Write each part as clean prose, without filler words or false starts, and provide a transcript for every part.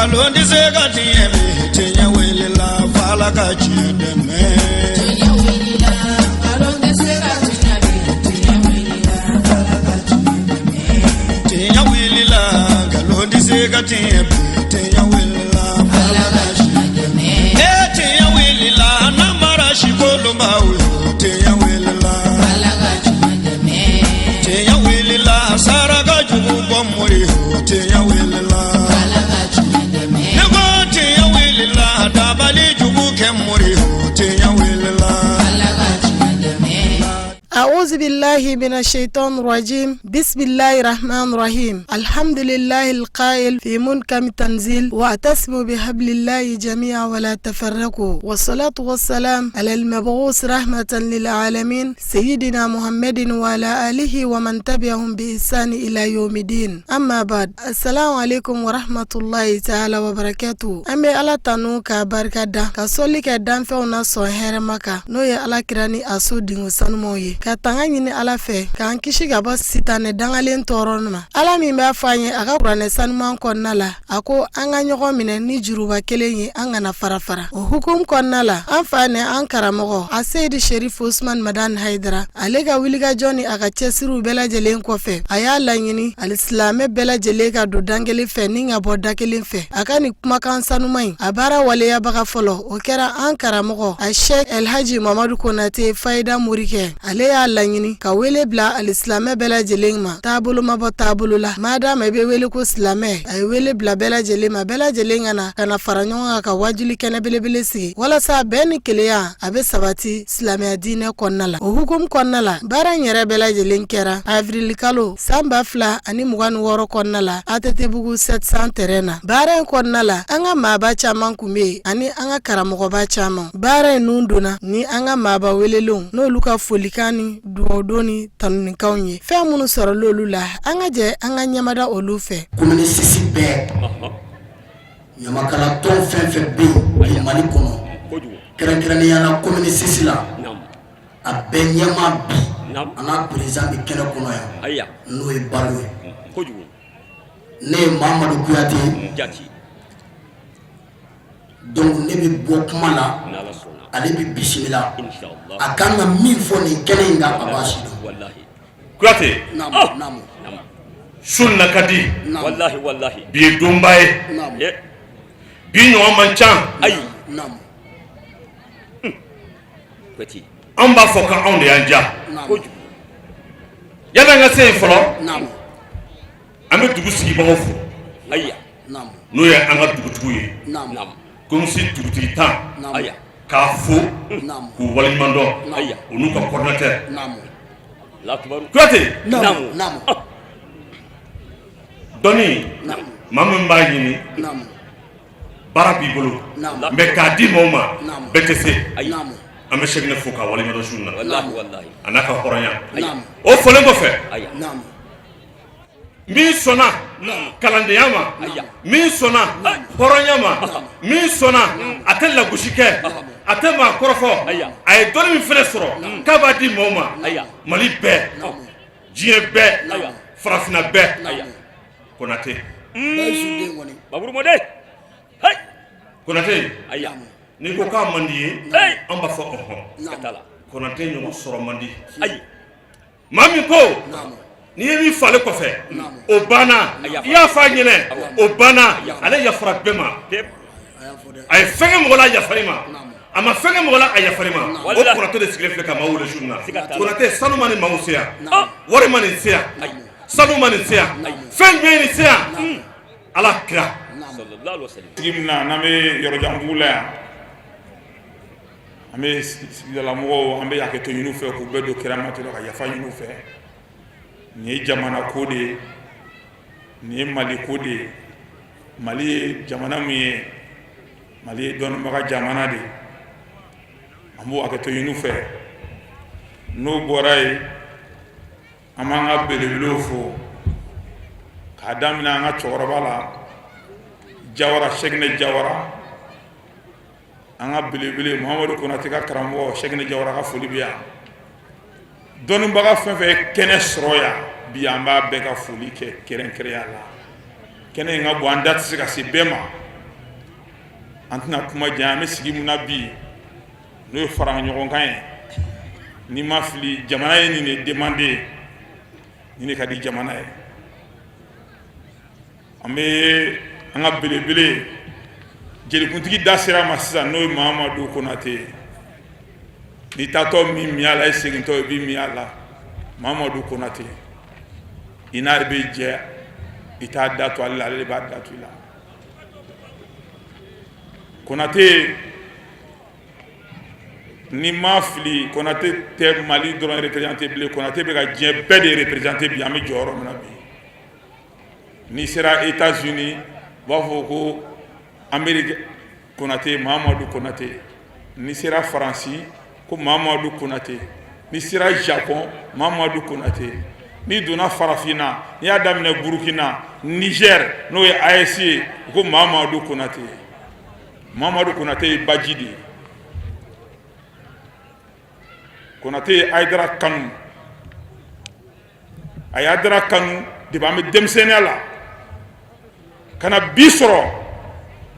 Nkalon tɛ se ka tiɲɛ bi, tiɲɛ wulila f'Ala ka tiɲɛ dɛmɛ. Tiɲɛ wulila, nkalon tɛ se ka tiɲɛ bi, tiɲɛ wulila, Ala ka tiɲɛ dɛmɛ. Tiɲɛ wulila, nkalon tɛ se ka tiɲɛ bi, tiɲɛ wulila Ala ka tiɲɛ dɛmɛ. E tiɲɛ wulila, namara si kolonbaw yo, tiɲɛ wulila. Ala ka tiɲɛ dɛmɛ. Tiɲɛ wulila, saraka jugu bɔ mori yo, tiɲɛ wulila. Ala ka tiɲɛ dɛmɛ. Ne ko tiɲɛ wulila, dabali jugu kɛ mori yo, tiɲɛ wulila. Ala ka tiɲɛ dɛmɛ. أعوذ بالله من الشيطان الرجيم بسم الله الرحمن الرحيم الحمد لله القائل في منكم تنزيل واعتصموا بحبل الله جميعا ولا تفرقوا والصلاة والسلام على المبعوث رحمة للعالمين سيدنا محمد وعلى آله ومن تبعهم بإحسان إلى يوم الدين أما بعد السلام عليكم ورحمة الله تعالى وبركاته an bɛ Ala tanu k'a barika da ka sɔli kɛ danfɛnw na sɔn hɛrɛma kan n'o ye Ala kira ni a so dingo sanumaw ye ka tanga ɲini Ala fɛ k'an kisi ka bɔ sitanɛ dangalen tɔɔrɔ ma. Ala min b'a fɔ an ye a ka kuranɛ sanuman kɔnɔna la, a ko an ka ɲɔgɔn minɛ ni juruba kelen ye, an kana fara fara. O hukumu kɔnɔna la, an fa ni an karamɔgɔ a Seyidi Sherif Usman Madan Haidara, ale ka wulikajɔ ni a ka cɛsiriw bɛɛ lajɛlen kɔfɛ, a y'a laɲini alisilamɛ bɛɛ lajɛlen ka don dan kelen fɛ ni ka bɔ da kelen fɛ. A ka nin kumakan sanuman in, a baara waleyabaga fɔlɔ, o kɛra an karamɔgɔ a Sheikh Elhaji Mamadu Konate Fayida Morikɛ. Ale y'a laɲini ka wele bila alisilamɛ bɛɛ lajɛlen ma, taabolo ma bɔ taabolo la, madama i bɛ wele ko silamɛ. A ye wele bila bɛɛ lajɛlen ma, bɛɛ lajɛlen ka na ka na fara ɲɔgɔn kan ka wajuli kɛnɛ belebele sigi walasa bɛn ni kelenya a bɛ sabati silamɛya diinɛ kɔnɔna la. O hukumu kɔnɔna la, baara in yɛrɛ bɛɛ lajɛlen kɛra avril kalo san 2026 kɔnɔna la, ATT-bugu 700 terrain na. Baara in kɔnɔna la, an ka maaba caman kun bɛ yen ani an ka karamɔgɔba caman. Baara in nun donna ni an ka maaba welelenw n'olu ka folikan ni dugawudon ni tanunikanw ye. Fɛn minnu sɔrɔla olu la, an ka jɛ an ka ɲɛmada olu fɛ. Commune six bɛɛ, ɲamakala tɔn fɛn fɛn bɛ yen Mali kɔnɔ, kɛrɛnkɛrɛnnenya la commune six la, a bɛɛ ɲɛmaa bi a n'a président bɛ kɛnɛ kɔnɔ yan, n'o ye Balo ye. Ne ye Mamadu Kuyate, donc ne bɛ bɔ kuma la, ale bɛ bisimila. A kan ka min fɔ nin kɛnɛ in kan, a b'a si dɔn. Kuyate. Naamu, naamu. Su na ka di. Naamu. Wallahi. Bi ye donba ye. Naamu. Bi ɲɔgɔn man ca. Ayi. Naamu. Kuyate. An b'a fɔ k'anw de y'an diya. Naamu. Yanni an ka se yen fɔlɔ, naamu, an bɛ dugu sigibagaw fo. Ayiwa. Naamu. N'o ye an ka dugutigiw ye. Naamu. Commune dugutigi 10. Naamu. Ayiwa. K'a fo. Naamu. K'u waleɲuman dɔn. Ayiwa. U n'u ka coordinateur. Naamu. Lakibaru. Kuyate. Naamu, naamu. Dɔnni. Naamu. Maa min b'a ɲini, baara b'i bolo. Naamu. Mais k'a di maaw ma, Naamu. bɛɛ tɛ se. Ayi. Naamu. An bɛ Sɛkinɛ fo k'a waleɲuman dɔn su in na. Wallahi. A n'a ka hɔrɔnya. Naamu. O fɔlen kɔfɛ, Ayiwa. Naamu. Min sɔnna kalandenya ma, min sɔnna hɔrɔnya ma, min sɔnna a tɛ lagosi kɛ, a tɛ maa kɔrɔfɔ, a ye dɔnni min fɛnɛ sɔrɔ k'a b'a di maaw ma, Mali bɛɛ, diɲɛ bɛɛ, farafinna bɛɛ, Konate. Bayisu den kɔni. Baburu mɔden. Hey. Konate. Ayiwa. N'i ko k'a man di ye, Hey. an b'a fɔ ɔhɔn. Siga t'a la. Konate ɲɔgɔn sɔrɔ man di. Ayi. Maa min ko Naamu. n'i ye min fɔ ale kɔfɛ, Naamu. o banna. I y'a fɔ a ɲɛnɛ, o banna. Ale yafara bɛɛ ma. Pep. A y'a fɔ dɛ. A ye fɛn kɛ mɔgɔ la, a yafari ma. Naamu. A ma fɛn kɛ mɔgɔ la, a yafari ma. O Wallahi. Konate de sigilen filɛ ka maaw wele su in na. Siga t'a la. Konate, sanu ma nin maaw se yan, Naamu. wari ma nin se yan, sanu ma nin se yan, fɛn jumɛn ye nin se yan? Ala kira. Sallallahu alaihi wasallam. Sigi min na n'an bɛ yɔrɔjanbugu la yan, an bɛ sigidalamɔgɔw, an bɛ hakɛto ɲini u fɛ k'u bɛɛ don kiramatu la ka yafa ɲini u fɛ. Nin ye jamana ko de ye, nin ye Mali ko de ye. Mali ye jamana min ye, Mali ye dɔnnibaga jamana de ye. An b'o hakɛto ɲini u fɛ. N'o bɔra yen, an b'an ka belebelew fo k'a daminɛ an ka cɛkɔrɔba la, Jawara, Sɛkinɛ Jawara, an ka belebele Muhamadu Konate ka karamɔgɔ Sɛkinɛ Jawara ka foli bɛ yan. Dɔnnibaga fɛn fɛn ye kɛnɛ sɔrɔ yan bi, an b'a bɛɛ ka foli kɛ kɛrɛnkɛrɛnya la. Kɛnɛ in ka bon, an da tɛ se ka se bɛɛ ma. An tɛna kuma janya, an bɛ sigi min na bi, n'o ye fara ɲɔgɔn kan ye, n'i ma fili, jamana ye nin de demandé, nin de ka di jamana ye. An bɛ an ka belebele jelikuntigi da sera a ma sisan, n'o ye Mamadu Konate ye. N'i taatɔ min min a la, i segintɔ i bɛ min a la. Mamadu Konate, i n'ale bɛ jɛ, i t'a da to ale la, ale de b'a da to i la. Konate, ni ma fili, Konate tɛ Mali dɔrɔn représenté bilen, Konate bɛ ka diɲɛ bɛɛ de représenté bi. An bɛ jɔyɔrɔ min na bi, n'i sera États-Unis, u b'a fɔ ko Amérique Konate, Mamadu Konate. N'i sera Faransi, ko Mamadu Konate. N'i sera Japon, Mamadu Konate. N'i donna Farafinna, n'i y'a daminɛ Burukina, Niger, n'o ye AES ye, u ko Mamadu Konate. Mamadu Konate ye baji de ye. Konate ye Hayidara kanu, a ye Hayidara kanu depuis an bɛ denmisɛnninya la ka na bi sɔrɔ,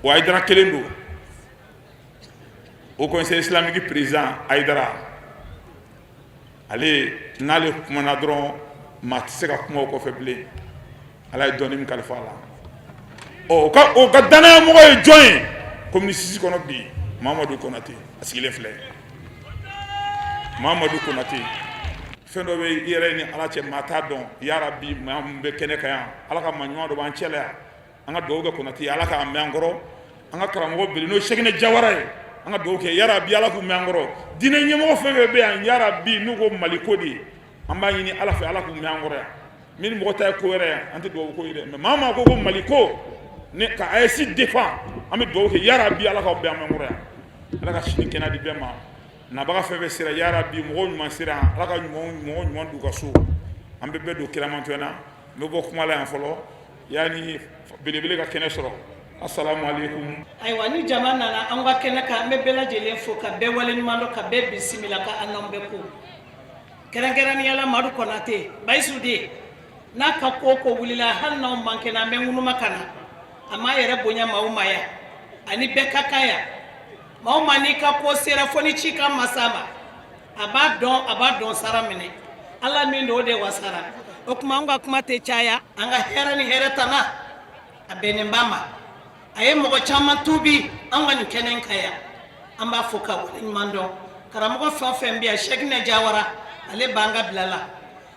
o Hayidara kelen don. Haut Conseil islamique président Hayidara, ale n'ale kumana dɔrɔn, maa tɛ se ka kuma o kɔfɛ bilen. Ala ye dɔnni min kalifa a la, ɔ o ka danaya mɔgɔ ye jɔn ye commune 6 kɔnɔ bi? Mamadu Konate, a sigilen filɛ. Mamadu Konate, fɛn dɔ bɛ i yɛrɛ ni Ala cɛ, maa t'a dɔn. Yarabi, maa min bɛ kɛnɛ kan yan, Ala ka maa ɲuman dɔ b'an cɛla yan. An ka dugawu kɛ Konate ye, Ala k'a mɛn an kɔrɔ. An ka karamɔgɔ bele, n'o ye Sɛkinɛ Jawara ye, an ka dugawu kɛ, yarabi, Ala k'u mɛn an kɔrɔ. Diinɛ ɲɛmɔgɔ fɛn fɛn bɛ yan, yarabi, n'u ko Mali ko de ye, an b'a ɲini Ala fɛ, Ala k'u mɛn an kɔrɔ yan. Min ni mɔgɔ ta ye ko wɛrɛ ye, an tɛ dugawu ko ye dɛ, mais maa maa ko ko Mali ko ne ka AES défend, an bɛ dugawu kɛ, yarabi, Ala k'aw bɛɛ mɛn an kɔrɔ yan. Ala ka sini kɛnɛ di bɛɛ ma. Nabaga fɛn fɛn sera, yarabi, mɔgɔw ɲuman sera, Ala ka ɲuman mɔgɔ ɲuman d'u ka so. An bɛ bɛɛ don kiramantɔya na. N bɛ bɔ kuma la yan fɔlɔ, yanni belebele ka kɛnɛ sɔrɔ. Asalamu aleykum. Ayiwa, ni jama nana an ka kɛnɛ kan, an bɛ bɛɛ lajɛlen fo ka bɛɛ waleɲuman dɔn, ka bɛɛ bisimila, ka an n'an bɛɛ ko kɛrɛnkɛrɛnnenya la Madu Konate, Bayisu den, n'a ka ko ko wulila, hali n'anw man kɛnɛ, an bɛ ŋunuma ka na. A m'a yɛrɛ bonya maaw ma yan, ani bɛɛ ka kan yan. Maa o maa n'i ka ko sera fo ni ci ka masa ma, a b'a dɔn, a b'a dɔn sara minɛ. Ala min don, o de wasara. O tuma an ka kuma tɛ caya. An ka hɛrɛ ni hɛrɛ tana, a bɛnnen b'a ma. A ye mɔgɔ caman tuubi an ka nin kɛnɛ kan yan. An b'a fo ka waleɲuman dɔn. Karamɔgɔ fɛn o fɛn bɛ yan, Sɛkinɛ Jawara, ale b'an ka bila la.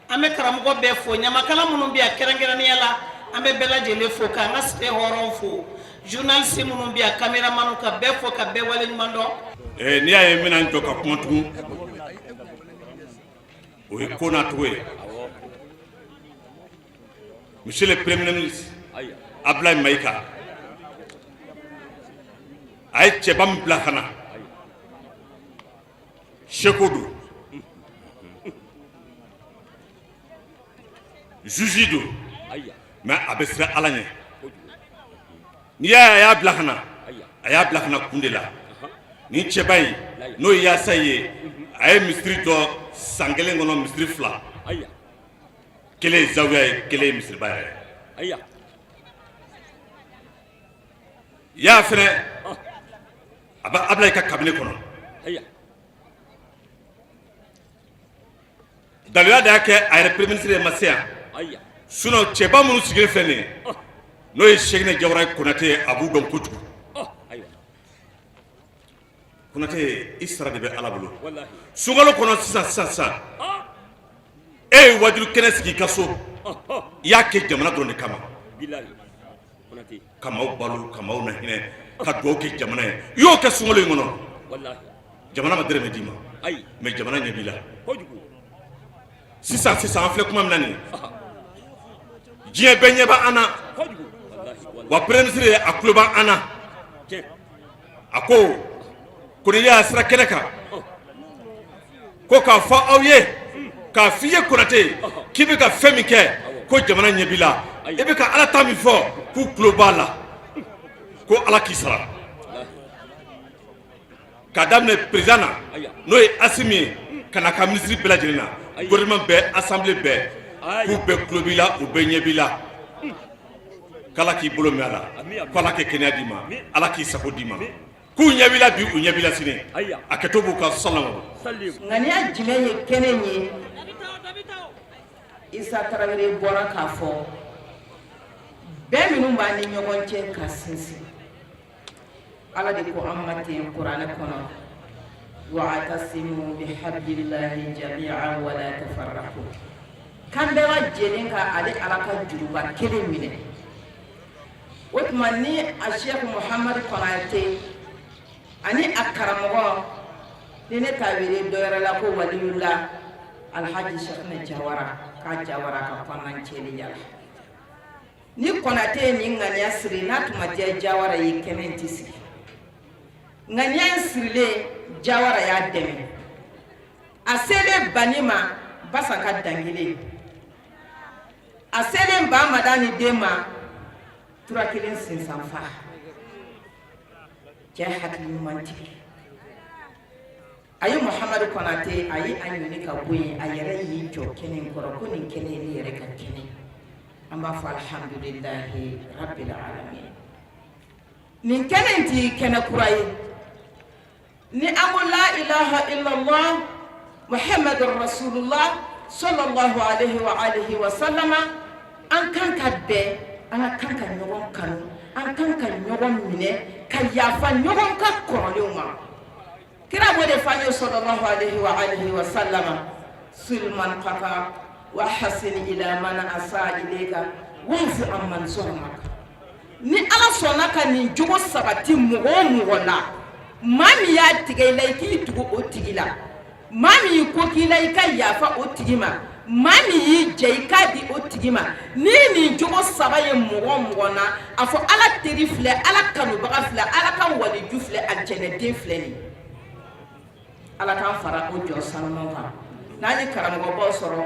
An bɛ karamɔgɔ bɛɛ fo, ɲamakala minnu bɛ yan kɛrɛnkɛrɛnnenya la, an bɛ bɛɛ lajɛlen fo, k'an ka cité hɔrɔnw fo, journaliste minnu bɛ yan, caméraman, ka bɛɛ fo ka bɛɛ waleɲuman dɔn. N'i y'a ye n bɛna n jɔ ka kuma tugun, o ye ko nacogo ye. Monsieur le premier ministre Abdoulaye Maïga, a ye cɛba min bila ka na, seko don, juge don, mais a bɛ siran Ala ɲɛ. N'i y'a ye a y'a bila ka na, a y'a bila ka na kun de la. Nin cɛba in, n'o ye yaasa ye, a ye misiri jɔ san kelen kɔnɔ, misiri fila, kelen ye zawiya ye, kelen ye misiriba yɛrɛ ye. Y'a fɛnɛ a bɛ Ablaye ka cabinet kɔnɔ. Daluya de y'a kɛ a yɛrɛ premier ministre ye ma se yan, sinon cɛba minnu sigilen filɛ nin ye, n'o ye Sɛkinɛ Jawara ye, Konate ye, a b'u dɔn kojugu. Konate, i sara de bɛ Ala bolo. Sunkalo kɔnɔ sisan sisan sisan, e ye wajulu kɛnɛ sigi i ka so, i y'a kɛ jamana dɔrɔn de kama, ka maaw balo, ka maaw nahinɛ, ka dugawu kɛ jamana ye. I y'o kɛ sunkalo in kɔnɔ. Jamana ma dɛrɛmɛ d'i ma, mais jamana ɲɛ b'i la. Sisan sisan, an filɛ kuma min na nin, diɲɛ bɛɛ ɲɛ b'an na wa. Premier ministre ye, a tulo b'an na. A ko ko ni y'a sira kɛnɛ kan ko k'a fɔ aw ye, k'a f'i ye Konate, k'i bɛ ka fɛn min kɛ, ko jamana ɲɛ b'i la, i bɛ ka Ala ta min fɔ, k'u tulo b'a la, ko Ala k'i sara. K'a daminɛ président na, n'o ye Asimi ye, ka na ka ministre bɛɛ lajɛlen na, gouvernement bɛɛ, assemblée bɛɛ, k'u bɛɛ tulo b'i la, u bɛɛ ɲɛ b'i la. K'Ala k'i bolo mɛn a la, k'Ala ka kɛnɛya d'i ma, Ala k'i sago d'i ma, k'u ɲɛ b'i la bi, u ɲɛ b'i la sini, hakɛto b'u kan salamu. Ŋaniya jumɛn ye kɛnɛ in ye? Isa Tarawele bɔra k'a fɔ bɛn minnu b'an ni ɲɔgɔn cɛ ka sinsin. Ala de ko an ma ten kuranɛ kɔnɔ, wa'tasimu bihablillahi jami'an wala tafarraqu, k'an bɛɛ lajɛlen ka ale Ala ka juruba kelen minɛ. O tuma ni a Sɛki Muhamadu Konate ani a karamɔgɔ, ni ne t'a wele dɔwɛrɛ la ko waliyula Alhaji Sɛkinɛ Jawara, k'a Jawara ka kɔnɔna cɛliya la, ni Konate ye nin ŋaniya siri, n'a tun ma diya Jawara ye, kɛnɛ in tɛ sigi. Ŋaniya in sirilen, Jawara y'a dɛmɛ. A selen Bani ma, Basan ka dangelen, a selen Ba Madani den ma, tura kelen sinsanfa, cɛ hakili ɲumantigi, a ye Muhamadu Konate, a ye a ɲini ka bɔ yen, a yɛrɛ y'i jɔ kɛnɛ in kɔrɔ ko nin kɛnɛ ye ne yɛrɛ ka kɛnɛ. An b'a fɔ alhamdulilahi rabbil alamin. Nin kɛnɛ in ti kɛnɛ kura ye. Ni an ko la ilaha illallah muhammadu rasulullah sallallahu alaihi wa alihi wa sallama, an kan ka bɛn, an ka kan ka ɲɔgɔn kanu, an kan ka ɲɔgɔn minɛ, ka yafa ɲɔgɔn ka kɔrɔlenw ma. Kira b'o de fɔ an ye sallallahu alaihi wa alihi wa sallama, sil man qata wa ahsin ila man asa ilayka wa'fu amman zalamaka. Ni Ala sɔnna ka nin jogo sabati mɔgɔ o mɔgɔ la, maa min y'a tigɛ i la, i k'i tugu o tigi la, maa min y'i ko k'i la, i ka yafa o tigi ma, maa min y'i jɛ, i k'a di o tigi ma. Ni nin jogo saba ye mɔgɔ o mɔgɔ na, a fɔ Ala teri filɛ, Ala kanubaga filɛ, Ala ka waliju filɛ, alijɛnɛden filɛ nin. Ala k'an fara o jɔn sanumanw kan. N'an ye karamɔgɔbaw sɔrɔ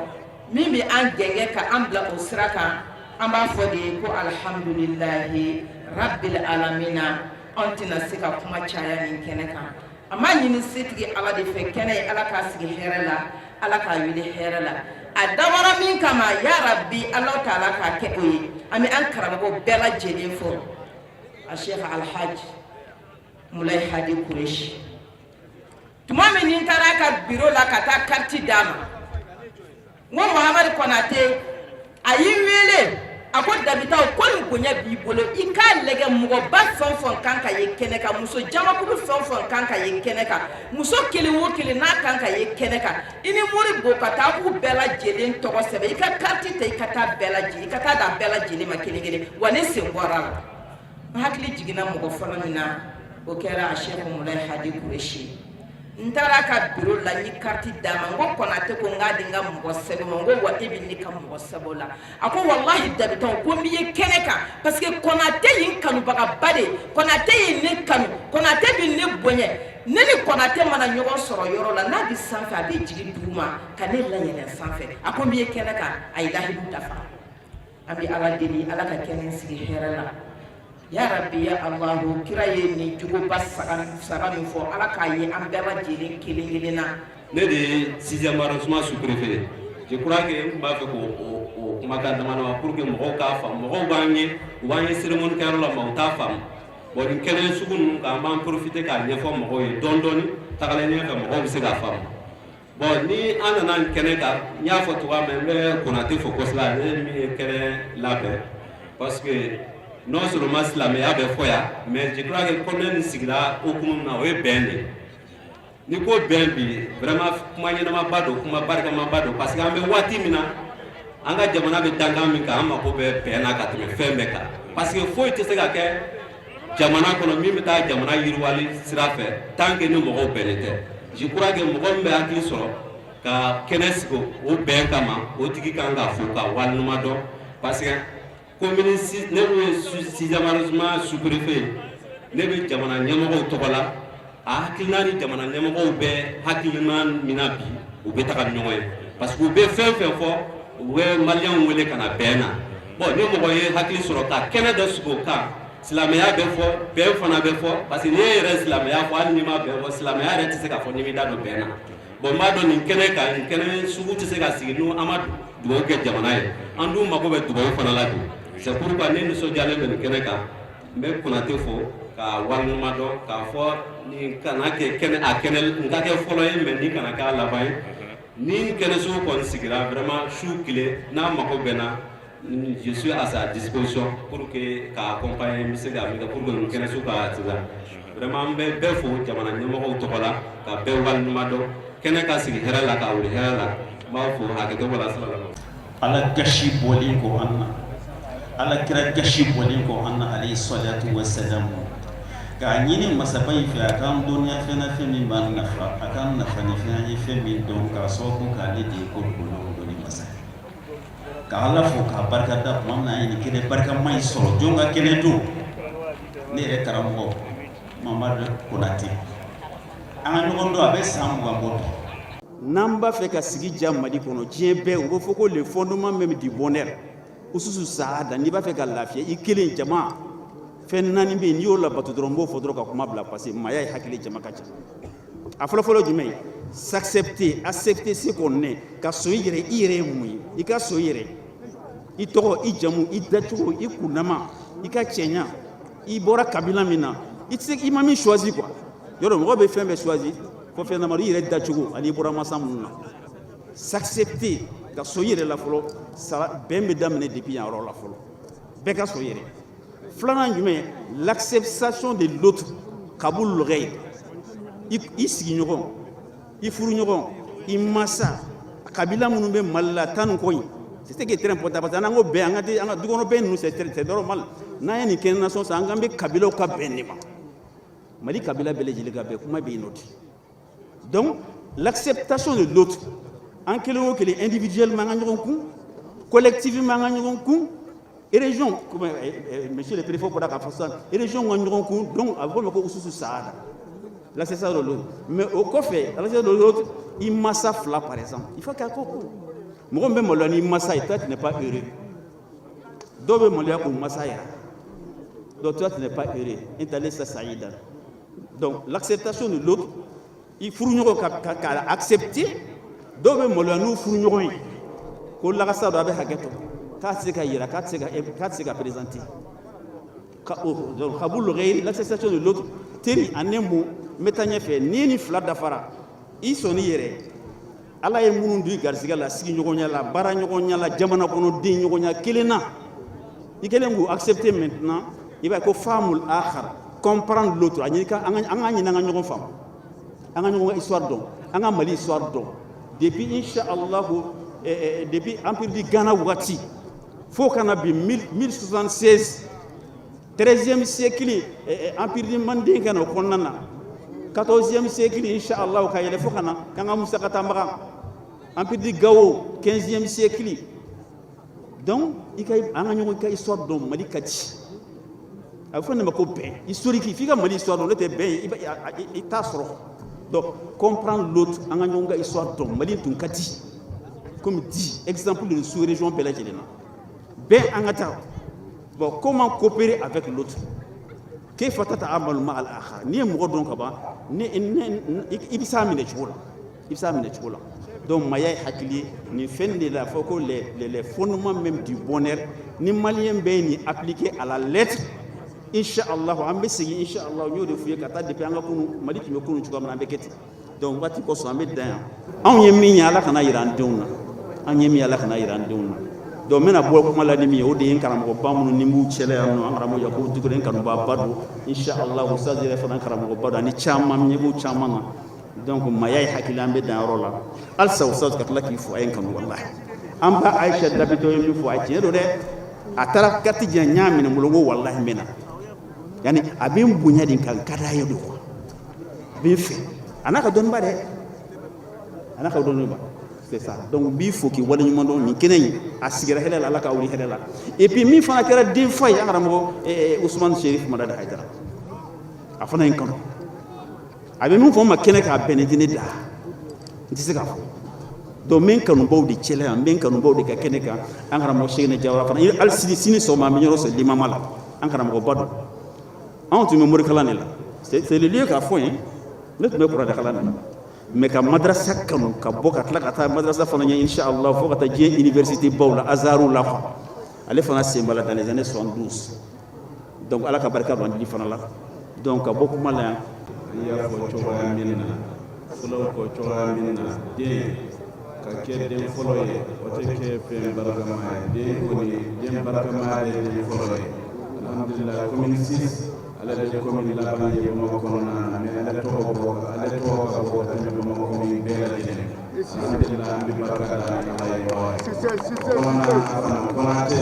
min bɛ an gɛngɛ ka an bila o sira kan, an b'a fɔ de ye ko alhamdulilahi rabbil alamina. Anw tɛna se ka kuma caya nin kɛnɛ kan. An b'a ɲini setigi Ala de fɛ, kɛnɛ ye Ala k'a sigi hɛrɛ la, Ala k'a wuli hɛrɛ la. A dabɔra min kama, ya rabi, Ala taala k'a kɛ o ye. An bɛ an karamɔgɔ bɛɛ lajɛlen fo, a Sheikh Alhaji Mulayi Hadi Kureshi. Tuma min ni n taara a ka biro la ka taa kariti d'a ma, n ko Muhamadu Konate, a y'i wele, a ko Dabitaw, ko nin bonya b'i bolo, i k'a lajɛ mɔgɔba fɛn o fɛn kan ka ye kɛnɛ kan, muso jamakulu fɛn o fɛn kan ka ye kɛnɛ kan, muso kelen o kelen n'a kan ka ye kɛnɛ kan, i ni Moribo ka taa k'u bɛɛ lajɛlen tɔgɔ sɛbɛn, i ka kariti ta, i ka taa bɛɛ lajɛlen, i ka taa d'a bɛɛ lajɛlen ma kelen kelen. Wa ne sen bɔra a la. N hakili jiginna mɔgɔ fɔlɔ min na, o kɛra a Sɛki Mulayi Hadi Kureshi. N taara a ka biro la, n ye kariti d'a ma. N ko Konate ko n k'a di n ka mɔgɔ sɛbɛ ma. N ko wa e bɛ ne ka mɔgɔ sɛbɛw la. A ko walahi Dabitaw, ko n b'i ye kɛnɛ kan, parce que Konate ye n kanubagaba de ye. Konate ye ne kanu, Konate bɛ ne bonya. Ne ni Konate mana ɲɔgɔn sɔrɔ yɔrɔ la, n'a bɛ sanfɛ, a bɛ jigin duguma ka ne layɛlɛn sanfɛ. A ko n b'i ye kɛnɛ kan. A ye lahidu dafa. An bɛ Ala deli, Ala ka kɛnɛ sigi hɛrɛ la, ya rabi ya Alahu. Kira ye nin jogoba saba min fɔ, Ala k'a ye an bɛɛ lajɛlen kelen kelen na. Ne de ye 6e arrondissement sous-préfet ye. Je crois que n tun b'a fɛ k'o kumakan dama dama pour que mɔgɔw k'a faamu. Mɔgɔw b'an ye, u b'an ye cérémonie kɛyɔrɔ la, mais u t'a faamu. Bon, nin kɛnɛ sugu ninnu kan, an b'an profiter k'a ɲɛfɔ mɔgɔw ye dɔɔni dɔɔni, tagalen ɲɛfɛ mɔgɔw bɛ se k'a faamu. Bon, ni an nana nin kɛnɛ kan, n y'a fɔ cogoya min, n bɛ Konate fo kosɛbɛ, ale min ye kɛnɛ labɛn, parce que non seulement silamɛya bɛ fɔ yan, mais je crois que kɛnɛ nin sigira hukumu min na, o ye bɛn de ye. Ni ko bɛn bi, vraiment kuma ɲɛnamaba don, kuma barikamaba don, parce que an bɛ waati min na, an ka jamana bɛ dankan min kan, an mako bɛ bɛn na ka tɛmɛ fɛn bɛɛ kan, parce que foyi tɛ se ka kɛ jamana kɔnɔ min bɛ taa jamana yiriwali sira fɛ tant que ni mɔgɔw bɛnnen tɛ. Je crois que mɔgɔ min bɛ hakili sɔrɔ ka kɛnɛ sigi o bɛn kama, o tigi kan ka fo ka waleɲuman dɔn, parce que commune ne min ye sixième arrondissement sous-préfet ye, ne bɛ jamana ɲɛmɔgɔw tɔgɔ la. A hakilina ni jamana ɲɛmɔgɔw bɛ hakilina min na bi, u bɛ taga ni ɲɔgɔn ye, parce que u bɛ fɛn fɛn fɔ, u bɛ maliyɛnw wele ka na bɛn na. Bon, ni mɔgɔ ye hakili sɔrɔ ka kɛnɛ dɔ sigi o kan, silamɛya bɛ fɔ, bɛn fana bɛ fɔ, parce que n'i ye yɛrɛ silamɛya fɔ, hali n'i ma bɛn fɔ, silamɛya yɛrɛ tɛ se ka fɔ n'i m'i da don bɛn na. Bon, n b'a dɔn nin kɛnɛ kan, nin kɛnɛ sugu tɛ se ka sigi n'u an ma dugawu kɛ jamana ye. An dun mako bɛ dugawu fana la bi. C'est pourquoi ne nisɔndiyalen bɛ nin kɛnɛ kan. N bɛ Konate fo k'a waleɲuman dɔn k'a fɔ nin kana kɛ kɛnɛ a kɛnɛ n ka kɛ fɔlɔ ye, mais nin kana kɛ a laban ye. Ni kɛnɛ sugu kɔni sigira, vraiment, su tile n'a mago bɛ n na, je suis à sa disposition pour que k'a accompagner. N bɛ se ka min kɛ pour que nin kɛnɛ sugu ka sisan, vraiment, n bɛ bɛɛ fo jamana ɲɛmɔgɔw tɔgɔ la, ka bɛɛ waleɲuman dɔn. Kɛnɛ ka sigi hɛrɛ la, ka wuli hɛrɛ la. N b'aw fo, hakɛto b'a la, salamu. Ala gasi bɔlen kɔ an na, Ala kira gasi bɔlen kɔ an na, alayhi salatu wa salamu, k'a ɲini masaba in fɛ a k'an dɔnniya fɛn na, fɛn min b'an nafa, a k'an nafa ni fɛn an ye fɛn min dɔn, k'a sababu k'ale de ye ko dogolenw dɔnni masa ye. Ka Ala fo k'a barika da tuma min na an ye nin kɛnɛ barikama in sɔrɔ. Jɔn ka kɛnɛ don? Ne yɛrɛ karamɔgɔ Mamadu Konate, an ka ɲɔgɔn dɔn a bɛ san 20 bɔ bi. N'an b'a fɛ ka sigi diya Mali kɔnɔ, diɲɛ bɛɛ u b'a fɔ ko le fondement même du bonheur, ususu saada, n'i b'a fɛ ka lafiya i kelen, jama, fɛn naani bɛ yen, n'i y'o labato dɔrɔn, n b'o fɔ dɔrɔn ka kuma bila, parce que maaya ye hakili jama ka ca. A fɔlɔfɔlɔ jumɛn ye? S'accepter, accepter ce qu'on est, ka sɔn i yɛrɛ, i yɛrɛ ye mun ye, i ka sɔn i yɛrɛ, i tɔgɔ, i jamu, i dacogo, i kundama, i ka cɛɲa, i bɔra kabila min na, i tɛ se i ma min choisi quoi. Yɔrɔ mɔgɔ bɛ fɛn bɛɛ choisi fo fɛn damadɔ, i yɛrɛ dacogo ani i bɔra masa minnu na. S'accepter, ka sɔn i yɛrɛ la fɔlɔ. Sara bɛn bɛ daminɛ depuis yan yɔrɔ la fɔlɔ, bɛɛ ka sɔn i yɛrɛ. Filanan jumɛn? L'acceptation de l'autre, kabul ghayr, i sigiɲɔgɔn, i furuɲɔgɔn, i masa, kabila minnu bɛ Mali la tan ni kɔ in. C'est ce qui est très important, parce que n'an ko bɛn, an ka an ka dukɔnɔ bɛn ninnu, c'est normal. N'an ye nin kɛ nation san, an kan bɛ kabilaw ka bɛn de ma. Mali kabila bɛɛ lajɛlen ka bɛn, kuma bɛ yen nɔ ten. Donc l'acceptation de l'autre, an kelen o kelen, individuellement an ka ɲɔgɔn kun, collectivement an ka ɲɔgɔn kun, région, comme monsieur le préfet bɔra k'a fɔ sisan, région ka ɲɔgɔn kun. Donc a bɛ fɔ o ma ko ususu saada, l'acceptation de l'autre. Mais o kɔfɛ, l'acceptation de l'autre, i masa fila par exemple, il faut k'a ko mɔgɔ min bɛ maloya n'i masa ye, toi tu n'es pas heureux. Dɔw bɛ maloya k'u masa yira, donc toi tu n'es pas heureux, inta laysa sa'idan. Donc l'acceptation de l'autre, i furuɲɔgɔn ka accepter. Dɔw bɛ maloya n'u furuɲɔgɔn ye ko lagasa dɔ a bɛ hakɛ to k'a tɛ se ka yira, k'a tɛ se ka présenter. Donc kabul ghayr, l'acceptation de l'autre, teri, en un mot, n bɛ taa ɲɛfɛ. N'i ye nin fila dafara, i sɔnni yɛrɛ, Ala ye minnu don i garisɛgɛ la, sigiɲɔgɔnya la, baaraɲɔgɔnya la, jamana kɔnɔ den ɲɔgɔnya kelen na, i kɛlen k'u accepter, maintenant i b'a ye ko fahmul akhar, comprendre l'autre. A ɲini ka an ka ɲini an ka ɲɔgɔn faamu, an ka ɲɔgɔn ka histoire dɔn, an ka Mali histoire dɔn depuis, insha Allah, depuis empire du Ghana wagati fo ka na bi 1076, 13e siècle, empire du Manden ka na o kɔnɔna na, 14e siècle, insha Allah, ka yɛlɛ fo ka na k'an ka Musa ka taa Magan, empire du Gao, 15e siècle. Donc i ka an ka ɲɔgɔn ka histoire dɔn, Mali ka di. A bɛ fɔ nin ma ko bɛn historique. F'i ka Mali histoire dɔn, n'o tɛ bɛn i t'a sɔrɔ. Donc comprendre l'autre, an ka ɲɔgɔn ka histoire dɔn. Mali tun ka di comme dit exemple de sous région bɛɛ lajɛlen na. Bɛn, an ka taa. Bon, comment coopérer avec l'autre? Kayfa tata'amalu ma'a al-akhar? N'i ye mɔgɔ dɔn ka ban, ni i bɛ s'a minɛ cogo la, i bɛ s'a minɛ cogo la. Donc maaya ye hakili ye nin fɛn de la fɔ ko les fondements même du bonheur. Ni malien bɛɛ ye nin appliquer à la lettre, insha Allah, an bɛ segin, insha Allah. N y'o de f'u ye ka taa depuis an ka kunu, Mali tun bɛ kunu cogoya min na, an bɛ kɛ ten. Donc waati kosɔn, an bɛ dan yan. Anw ye min ye, Ala kana yira an denw na. An ye min ye, Ala kana yira an denw na. Donc n bɛna bɔ kuma la ni min ye, o de ye n karamɔgɔba minnu ni b'u cɛla yan nɔ. An karamɔgɔ Yakubu Dukure, n kanubaaba don, insha Allah. Ustaz yɛrɛ fana karamɔgɔba don, ani caman, ɲɛ b'u caman na. Donc maaya ye hakili, an bɛ dan yɔrɔ la halisa. Ustaz, ka tila k'i fo, a ye n kanu walahi. An ba Ayisa Dabitɔ ye min fɔ, a ye tiɲɛ don dɛ. A taara carte di yan, n y'a minɛ n bolo, n ko walahi n bɛ na. Yani a bɛ n bonya de ka n ka d'a ye de quoi. A bɛ n fɛ, a n'a ka dɔnniba dɛ, a n'a ka dɔnniba, c'est ça. Donc n b'i fo k'i waleɲuman dɔn. Nin kɛnɛ in, a sigira hɛrɛ la, Ala ka wuli hɛrɛ la. Et puis min fana kɛra den fa ye, an karamɔgɔ Usumani Serif Madani Hayidara, a fana ye n kanu. A bɛ min fɔ n ma kɛnɛ k'a bɛn ne da, n tɛ se k'a fɔ. Donc n bɛ n kanubaw de cɛla yan, n bɛ n kanubaw de ka kɛnɛ kan. An karamɔgɔ Sɛkinɛ Jawara fana, hali sini sini sɔgɔma, an bɛ ɲɔgɔn sɔrɔ limama la. An karamɔgɔba don. Anw tun bɛ morikalan de la, c'est le lieu k'a fɔ yen. Ne tun bɛ kuranɛkalan de la, mais ka madrasa kanu ka bɔ ka tila ka taa madrasa fana ɲɛ, insha Allah, fo ka taa diɲɛ université baw la, Azharu la quoi. Ale fana sen b'a la dans les années 72. Donc Ala ka barika don fana la. Donc ka bɔ kuma la yan. I y'a fɔ cogoya min na, fɔlɔw ko cogoya min na, den ka kɛ den fɔlɔ ye, o tɛ kɛ fɛn barikama ye. Den kɔni, den barikama de ye den fɔlɔ ye. Alhamdulillah, commune 6, ale de commune laban ye Bamakɔ kɔnɔna na, mais ale tɔgɔ bɔ, ale tɔgɔ ka bɔ ka tɛmɛ Bamakɔ commune bɛɛ lajɛlen. Alhamdulillah, an bɛ barika da Ala ye. O kɔnɔna fana, Konatɛ,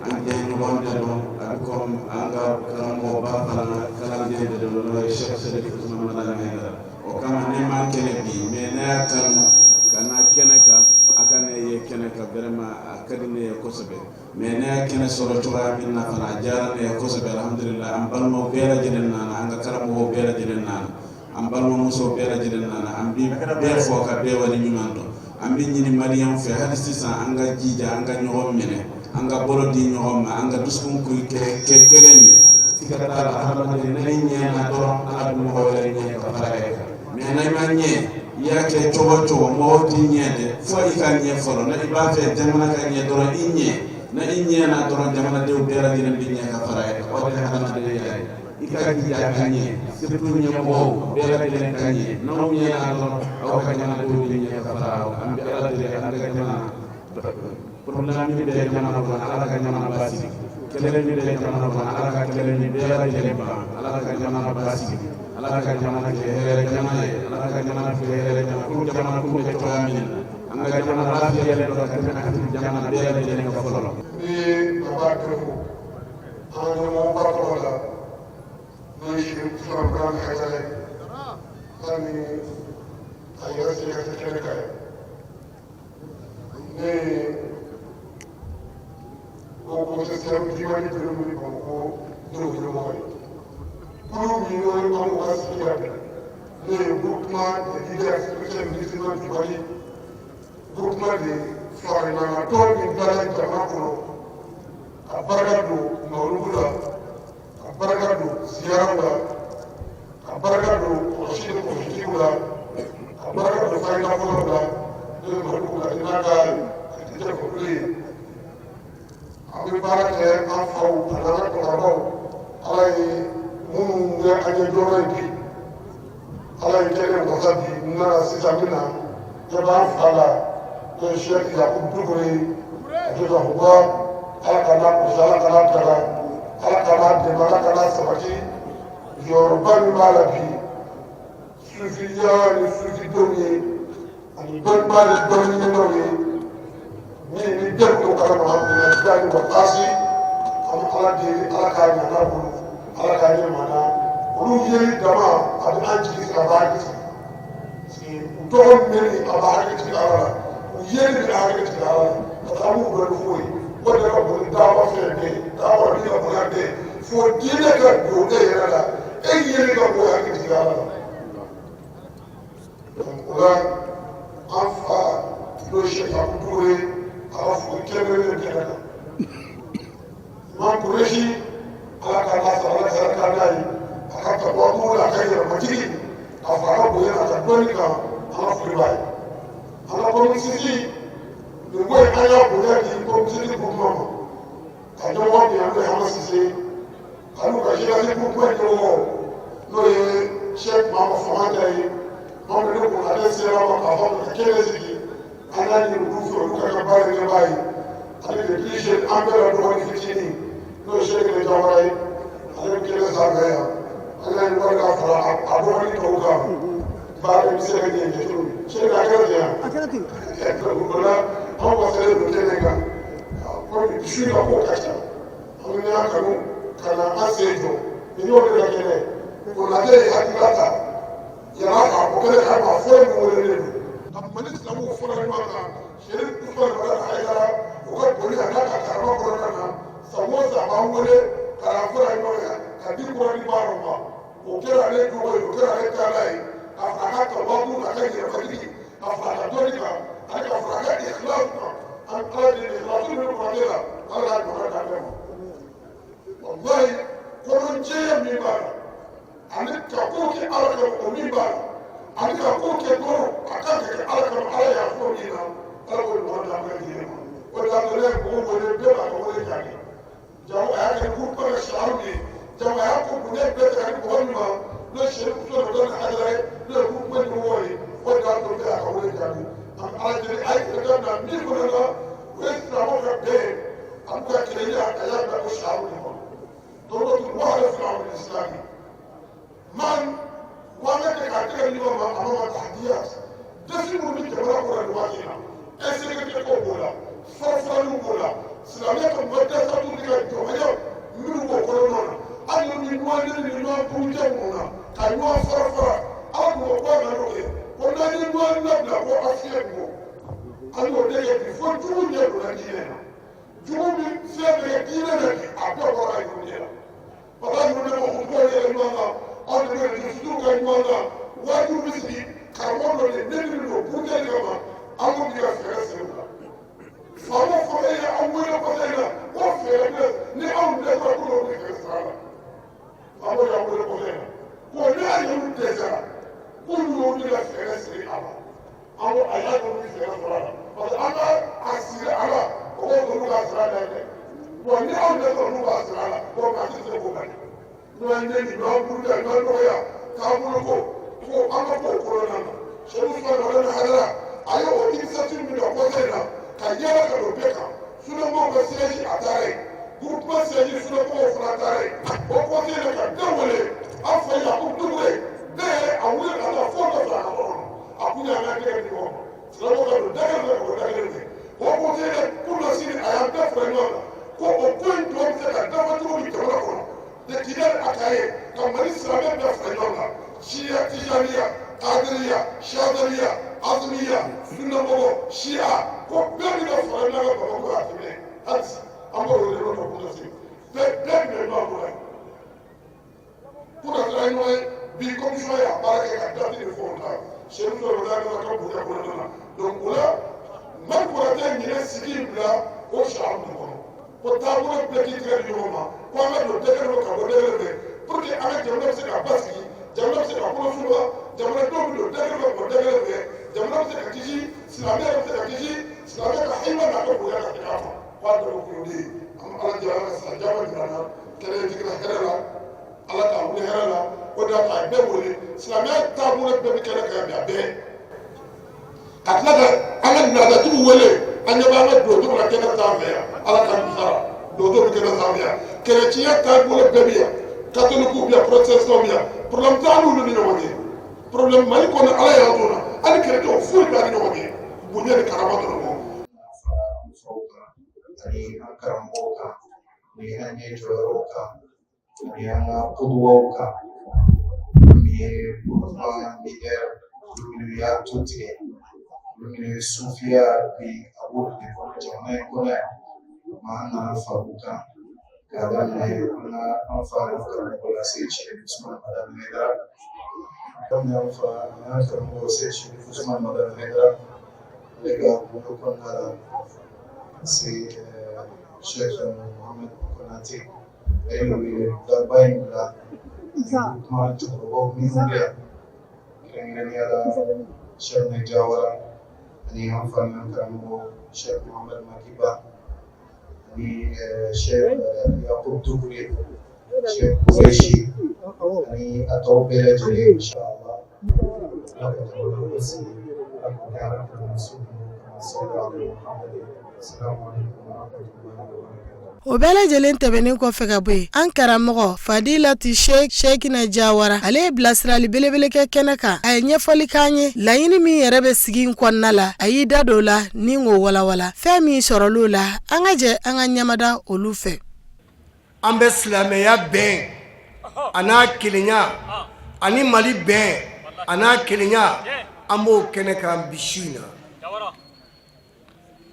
an den ɲɔgɔn de don. A bɛ komi an ka karamɔgɔba fana kalanden de don, n'o ye Cheikh Cherif Ousmane Madani Haidara. O kama ne ma kɛnɛ bi, mais ne y'a kanu ka na kɛnɛ kan, a ka ne ye kɛnɛ kan. Vraiment, a ka di ne ye kosɛbɛ. Mais ne y'a kɛnɛ sɔrɔ cogoya min na fana, a diyara ne ye kosɛbɛ. Alhamdulillah, an balimaw bɛɛ lajɛlen nana, an ka karamɔgɔw bɛɛ lajɛlen nana, an balimamusow bɛɛ lajɛlen nana. An bi bɛɛ fɔ ka bɛɛ wale ɲuman dɔn. An bɛ ɲini maliyɛnw fɛ hali sisan, an ka jija, an ka ɲɔgɔn minɛ, an ka bolo di ɲɔgɔn ma, an ka dusukun kɛ kelen ye. Siga t'a la, hadamaden, n'a ɲɛna dɔrɔn, Ala bɛ mɔgɔ wɛrɛ ɲɛ ka fara e kan. Mais n'a ma ɲɛ, i y'a kɛ cogo o cogo, mɔgɔw t'i ɲɛ dɛ, fo i ka ɲɛ fɔlɔ. Na i b'a fɛ jamana ka ɲɛ dɔrɔn, i ɲɛ. Na i ɲɛna dɔrɔn, jamanadenw bɛɛ lajɛlen bɛ ɲɛ ka fara e kan. O de ye hadamadenya ye. I ka jija ka ɲɛ, surtout ɲɛmɔgɔw bɛɛ lajɛlen ka ɲɛ. N'aw ɲɛna dɔrɔn, aw ka jamanadenw bɛ ɲɛ ka fara aw kan. An bɛ Ala deli, an ka jamana, problème min bɛ jamana kɔnɔ, Ala ka jamana basigi. Kɛlɛ min bɛ jamana kɔnɔ, Ala ka kɛlɛ min bɛɛ lajɛlen ban. Ala ka jamana basigi, Ala ka jamana kɛ hɛrɛ jamana ye, Ala ka jamana kɛ hɛrɛ jamana, komi jamana kun bɛ cogoya min na. An ka jamana lafiyalen don ka tɛmɛ Afiriki jamana bɛɛ lajɛlen kan fɔlɔ. Ni baba bɛɛ fo an ka ɲɛmɔgɔba tɔgɔ la, n'o ye Cherif Ousmane Ibrahim Haidara ye, sani a yɛrɛ se ka se kɛnɛ kan yan, ne ye Haut Conseil islamique du Mali de min Bamakɔ, n'o ye ɲɛmɔgɔ ye, kulu min n'o an ka sigi la bi, n'o ye Groupement des leaders spirituels musulmans du Mali, groupement de faraɲɔgɔnkan min bilala jamana kɔnɔ ka barika don mawuludu la, ka barika don ziyaraw la, ka barika don kɔlɔsi ni kɔlɔsitigiw la, ka barika don fayidafɔlaw la, n'o ye Mali ka n'a ka jɛkulu ye. An bɛ baara kɛ an faw ani an ka cɛkɔrɔbaw, Ala ye minnu kɛ an ye jɔyɔrɔ ye bi, Ala ye kɛnɛ wasa bi. N nana sisan, n bɛ na ɲɛ b'an fa la, n'o ye Sɛki Yakubu Dukure ye, a Ala ka n'a kɔlɔsi, Ala ka n'a daga, Ala ka n'a dɛmɛ, Ala ka n'a sabati. Jɔyɔrɔba min b'a la bi, sufiya ni sufidenw ye ani dɔnnibaa ni dɔnniɲininaw ye, min ni bɛɛ t'o kalama, bonya ni wakasi, an bɛ Ala deli, Ala k'a ɲɛ n'a bolo, Ala k'a ɲɛ maa na. Olu yeli dama, a bɛ an jigi sigi, a b'a hakili sigi, parce que u tɔgɔ mɛnni, a b'a hakili jigin Ala la, u yeli bɛ hakili jigin Ala la, parce que an b'u dɔn ni foyi ye. O de ka bon ni daawa fɛn bɛɛ ye, daawa ni ka bonya bɛɛ ye, fo diinɛ ka don e yɛrɛ la, e yeli ka bon hakili jigin Ala la. O la, an fa n'o ye Sɛki Yakubu Dukure ye, a ka foli kɛrɛnkɛrɛnnen kɛnɛ kan. Imam Kuresi, Ala k'a n'a sara, Ala ka hɛrɛ k'a ye, a ka tababu la, a ka yɛrɛmajigi, ka fara a ka bonya n'a ka dɔnni kan, an ka foli b'a ye. An ka commune 6, nin ko in, an y'a bonya di commune 6 groupement ma, ka ɲɛmɔgɔ min n'o ye Hama Sise, ani u ka jeunesse groupement ɲɛmɔgɔ, n'o ye Cheikh Mama Famanta ye. Mamadu ne kun ale sera ma k'a fɔ ka kɛnɛ sigi, an y'a ɲini olu fɛ, olu ka kɛ baara ɲɛbaa ye. Ale de plus jeune an bɛɛ la, dɔgɔnin fitinin, n'o ye Cheikh Jawara ye, ale bɛ kɛnɛ sanfɛ yan. An y'a ɲini wari ka fara a dɔgɔnin tɔw kan, baara in bɛ se ka ɲɛ ɲɛ cogo min. Cheikh, a kɛra ten yan. A kɛra ten. O la, anw ka sɛbɛn don kɛnɛ kan, komi su ka ko ka ca, an bɛ y'a kanu ka na an sen jɔ nin y'o de ka kɛnɛ. Konatɛ ye hakilila ta yala k'a bɔ kɛnɛ kan, maa fɔlɔ min welelen don ka Mali silamɛw fara ɲɔgɔn kan, Cherif Ousmane Madani Haidara, o ka boli ka n'a ka karama kɔnɔna na, san o san a b'an wele ka na fara ɲɔgɔn kan ka di kuranni baaraw ma. O kɛra ale jogo ye, o kɛra ale taala ye, ka fara a ka tababu n'a ka yɛrɛmajigi, ka fara a ka dɔnni kan, ani ka fara a ka ikhlasu kan. An Ala de ikhlasu min bɛ Kuranɛ la, Ala k'a ɲɔgɔnna d'an bɛɛ ma. Walayi, kɔnɔjɛya min b'a la, ani ka ko kɛ Ala kama, o min b'a la, ani ka ko kɛ dɔrɔn a kan ka kɛ Ala kama, Ala y'a fɔ min na, Ala k'o ɲɔgɔn d'an bɛɛ lajɛlen ma. O de la ne ye mɔgɔw wele, bɛɛ b'a ka wele jaabi. Jango a y'a kɛ groupement ka sariw de ye. Jango a y'a ko bonya bɛɛ ta ka di mɔgɔ min ma, n'o ye Sɛrifu Usumani Madani Hayidara ye, n'o ye groupement ɲɛmɔgɔ ye. O de y'a to bɛɛ y'a ka wele jaabi. An bɛ Ala deli, a ye kɛlɛ daminɛ min fana na, o ye silamɛw ka bɛn ye ani ka kelenya, a y'a bila o sariw de kɔnɔ. Dɔrɔmɛ wahada fil amri islami man ko an ka kɛ k'a tɛgɛ di ɲɔgɔn ma, a ma tahdiyat défi minnu bɛ jamana kɔnɔ nin waati in na, insécurité ko b'o la, farafaraliw b'o la, silamɛya ka mɔdasatu ni ka jɔnmaya minnu b'o kɔnɔna na, hali ni ɲɔgɔn neni ni ɲɔgɔn burujɛ minnu na ka ɲɔgɔn fara fara, Ala dun ko k'a kana kɛ ko n'an ye ɲɔgɔn labila ko a fiɲɛ bɛ bɔ. An y'o de kɛ bi fo jugu ɲɛ donna diinɛ na. Jugu min fɛn bɛɛ kɛ diinɛ na bi, a bɛɛ bɔra a jugu ɲɛ la. Baba ninnu de ko kutubaw yɛlɛ ɲɔgɔn kan, aw de bɛ dusuw kɛ ɲɔgɔn kan, wajibi bɛ sigi karamɔgɔ dɔ de ne min don burujɛ de kama, an k'u bi ka fɛɛrɛ sigi u la. Faamaw fana ye an wele kɔfɛ in na ko fɛɛrɛ bɛ ni anw dɛsɛra ko dɔw bɛ kɛ sara la. Faamaw y'an wele kɔfɛ in na ko ne y'a ye olu dɛsɛra k'olu y'olu de ka fɛɛrɛ sigi a la. An ko a y'a dɔn olu fɛɛrɛ sɔrɔ a la parce que an ka a siri a la, o ko olu ka sira da dɛ. Bon, ni anw dɛsɛra olu b'a sira la, bon, maa si tɛ se k'o bali. Ɲɔgɔn neni, ɲɔgɔn buruja, ɲɔgɔn dɔgɔya, taabolo ko ko an ka bɔ o kɔnɔna na. Sɛrifu Usumani Madani Hayidara a ye o initiative min ta kɔsa in na ka yaala ka don bɛɛ kan, Sunamɔgɔw ka siège a taara yen, groupement siège Sunamɔgɔw fana taara yen. O kɔsa in na ka bɛɛ wele, an fa Yakubu Dukure bɛɛ ye a wele ka taa fo dɔ fara a ka so kɔnɔ. A kun y'an ka tɛgɛ di ɲɔgɔn ma, silamɛw ka don da kelen fɛ ka bɔ da kelen fɛ. O kɔsa in na kunasini a y'an bɛɛ fara ɲɔgɔn kan ko o ko in tɔ bɛ se ka dafa cogo min jamana kɔnɔ de Kidali a Kaye, ka Mali silamɛ bɛɛ fara ɲɔgɔn kan, siya, tijaniya, kadiriya, shadariya, azumiya, sunnamɔgɔ, siya, ko bɛɛ bɛ ka fara ɲɔgɔn kan Bamakɔ a tɛmɛ hali an b'o wele ɲɔgɔn kan kunasini bɛɛ bɛɛ bɛ ɲɔgɔn bolo yen. Kunasini an ye ɲɔgɔn ye bi, commission y'a baara kɛ ka date de fɔ o la Sɛrifu Usumani Madani ka bonya kɔnɔna na. Donc o la Mali Konatɛ ɲinɛ sigi in bila o sariya de kɔnɔ ko taabolo bɛɛ k'i tɛgɛ di ɲɔgɔn ma, ko an ka don da kelen fɛ ka bɔ da kelen fɛ pour que an ka jamana bɛ se ka basigi, jamana bɛ se ka kolo suma, jamanadenw bɛ don da kelen fɛ ka bɔ da kelen fɛ, jamana bɛ se ka kisi, silamɛya bɛ se ka kisi, silamɛya ka hima n'a ka bonya ka segin a ma. K'a dɔn ko de an bɛ Ala deli, Ala ka san caman jira an na, kɛnɛ in jiginna hɛrɛ la, Ala k'a wuli hɛrɛ la. O de y'a to a ye bɛɛ wele, silamɛya taabolo bɛɛ bɛ kɛnɛ kan yan bi, a bɛɛ ka tila ka an ka laadatigiw wele. An ɲɛ b'an ka donsow la kɛnɛ sanfɛ yan, Ala ka sara donsow bɛ kɛnɛ sanfɛ yan, kerecɛnya taabolo bɛɛ bɛ yan, katolikiw bɛ yan, protestantw bɛ yan, problème t'an n'olu ni ɲɔgɔn cɛ. Problème Mali kɔnɔ, Ala y'an to na, hali kerecɛnw foyi t'an ni ɲɔgɔn cɛ, bonya ni karama dɔrɔn kɔ. Fara an faw kan ani an karamɔgɔw kan ani an ɲɛ jɔyɔrɔw kan ani an ka koduwaw kan, min ye groupement leader, olu minnu y'a tu tigɛ, olu minnu ye sufiya bi a b'olu de kɔnɔ jamana in kɔnɔ yan. Ma an nana fara u kan k'a daminɛ an ka an fa n'an karamɔgɔ la Seyidi Sɛrifu Usumani Madani Hayidara, daminɛ an fa an karamɔgɔ Seyidi Sɛrifu Usumani Madani Hayidara, ale ka bolo kɔnɔna la se Sheikh Mohamed Konate, a ye weleweleba in bila ani kuma cɛkɔrɔbaw minnu bɛ yan, kɛrɛnkɛrɛnnenya la Sheikh Jawara ani an fa n'an karamɔgɔ Sheikh Mohamed Makiba ani Sheikh Yakub Dukure, Sheikh Kureshi ani a tɔw bɛɛ lajɛlen. Inshallah, Ala ka jamana basigi, Ala ka kɛ Ala ka salli ala Muhammad. Assalamu alaikum wa rahmatullahi wa barakatuh. O bɛɛ lajɛlen tɛmɛnen kɔfɛ ka bɔ yen, an karamɔgɔ Fadilati Sheikh Shekina Jawara, ale ye bilasirali belebele kɛ kɛnɛ kan. A ye ɲɛfɔli k'an ye laɲini min yɛrɛ bɛ sigi in kɔnɔna la, a y'i da don o la ni k'o walawala. Fɛn min sɔrɔl'o la, an ka jɛ an ka ɲamada olu fɛ. An bɛ silamɛya bɛn a n'a kelenya ani Mali bɛn a n'a kelenya, an b'o kɛnɛ kan bi su in na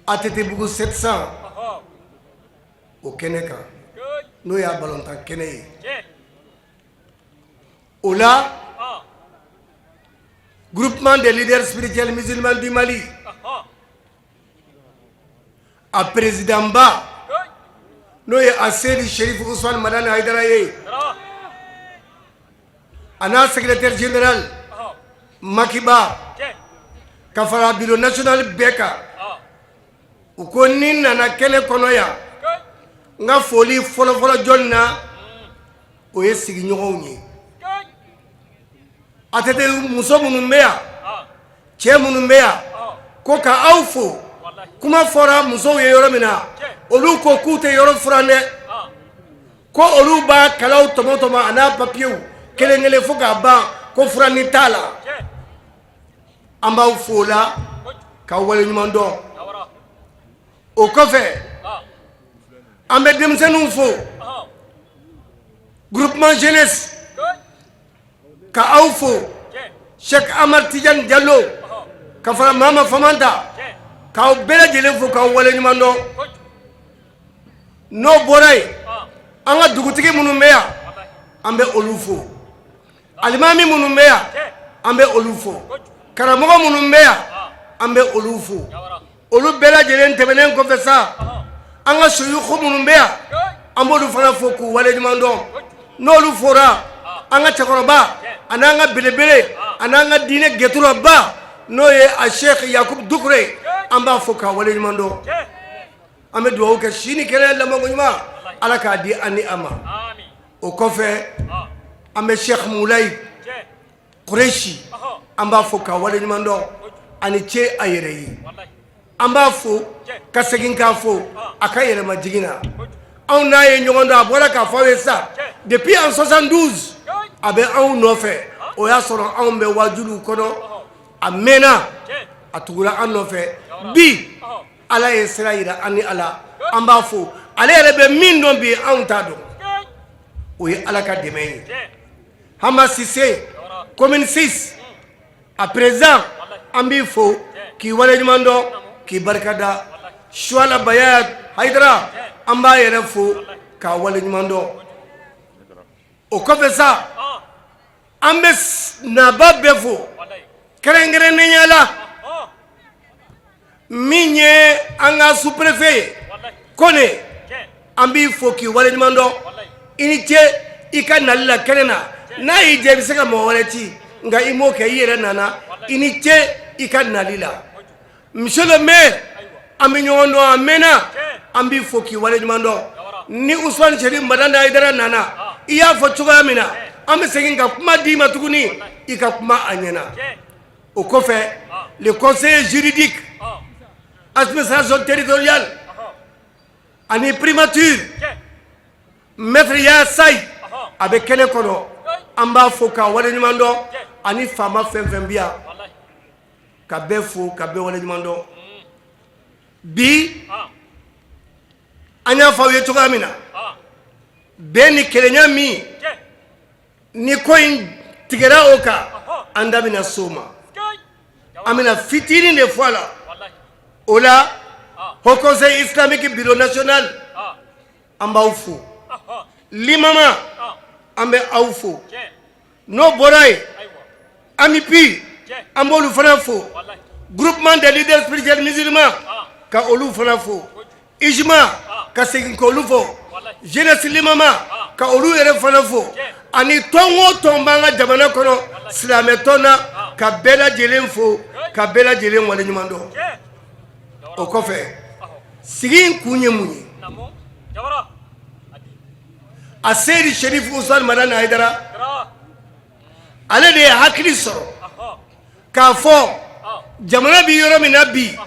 ATT-bugu 700 o kɛnɛ kan, n'o y'a balontan kɛnɛ ye. O la groupement des leaders spirituels musulmans du Mali, a président ba, n'o ye a Seyidi Sherif Usman Madani Hayidara ye, a n'a secrétaire général Makiba, ka fara bureau national bɛɛ kan. U ko ni n nana kɛnɛ kɔnɔ yan, n ka foli fɔlɔfɔlɔ jɔni na, o ye sigiɲɔgɔnw ye. ATT muso minnu bɛ yan, cɛ minnu bɛ yan, ko ka aw fo. Kuma fɔra musow ye yɔrɔ min na, olu ko k'u tɛ yɔrɔ furan dɛ, ko olu b'a kalaw tɔmɔ tɔmɔ a n'a papiyew kelen kelen fo k'a ban, ko furanni t'a la. An b'aw fo o la ka waleɲuman dɔn. O kɔfɛ, an bɛ denmisɛnninw fo, groupement jeunesse, ka aw fo, Cheikh Amar Tidiane Diallo ka fara Mama Famanta, k'aw bɛɛ lajɛlen fo k'aw waleɲuman dɔn. N'o bɔra yen, an ka dugutigi minnu bɛ yan, an bɛ olu fo. Alimami minnu bɛ yan, an bɛ olu fo. Karamɔgɔ minnu bɛ yan, an bɛ olu fo. Olu bɛɛ lajɛlen tɛmɛnen kɔfɛ sa, an ka suyuku minnu bɛ yan, an b'olu fana fo k'u waleɲuman dɔn. N'olu fora, an ka cɛkɔrɔba ani an ka belebele ani an ka diinɛ gɛturaba, n'o ye a Cheikh Yakubu Dukure, an b'a fo k'a waleɲuman dɔn. An bɛ dugawu kɛ, si ni kɛnɛya labanko ɲuman, Ala k'a di an ni a ma. O kɔfɛ, an bɛ Cheikh Mulayi Kuresi, an b'a fo k'a waleɲuman dɔn. A ni ce a yɛrɛ ye. An b'a fo ka segin k'a fo a ka yɛrɛmajigin na. Anw n'a ye ɲɔgɔn dɔn, a bɔra k'a fɔ aw ye sa, depuis en 72 a bɛ anw nɔfɛ. O y'a sɔrɔ anw bɛ wajuliw kɔnɔ. A mɛnna, a tugura an nɔfɛ. Bi Ala ye sira jira an ni a la, an b'a fo. Ale yɛrɛ bɛ min dɔn bi, anw t'a dɔn. O ye Ala ka dɛmɛ ye. Hama Sise, commune 6 a président, an b'i fo k'i waleɲuman dɔn k'i barikada. Suwala Baya Hayidara, an b'a yɛrɛ fo k'a waleɲuman dɔn. O kɔfɛ sa, an bɛ naba bɛɛ fo, kɛrɛnkɛrɛnnenya la min ye an ka sous-préfet ye Kone, an b'i fo k'i waleɲuman dɔn. I ni ce i ka nali la kɛnɛ na. N'a y'i diya, i bɛ se ka mɔgɔ wɛrɛ ci, nka i m'o kɛ, i yɛrɛ nana. I ni ce i ka nali la. Monsieur le maire, an bɛ ɲɔgɔn dɔn a mɛnna, an b'i fo k'i waleɲuman dɔn. Ni Usumani Cherif Madani Hayidara nana, i y'a fɔ cogoya min na, an bɛ segin ka kuma d'i ma tuguni, i ka kuma a ɲɛna. O kɔfɛ, le conseiller juridique, administration territoriale ani primature, maître Yaya Sayi, a bɛ kɛnɛ kɔnɔ, an b'a fo k'a waleɲuman dɔn, ani faama fɛn fɛn bɛ yan, ka bɛɛ fo ka bɛɛ waleɲuman dɔn. Bi, an y'a fɔ aw ye cogoya min na, bɛn ni kelenya min ni ko in tigɛra o kan, an da bɛna s'o ma. An bɛna fitinin de fɔ a la. O la, Haut Conseil islamique, bureau national, an b'aw fo. Limama, an bɛ aw fo. N'o bɔra yen, AMUPI, an b'olu fana fo. Groupement des leaders spirituels musulmans, ka olu fana fo. UJMA, ka segin k'olu fo. Jeunesse limama, ka olu yɛrɛ fana fo, ani tɔn o tɔn b'an ka jamana kɔnɔ silamɛ tɔn na, ka bɛɛ lajɛlen fo ka bɛɛ lajɛlen waleɲuman dɔn. O kɔfɛ, sigi in kun ye mun ye? A Seyidi Cherif Usumani Madani Hayidara, ale de ye hakili sɔrɔ k'a fɔ jamana bɛ yɔrɔ min na bi,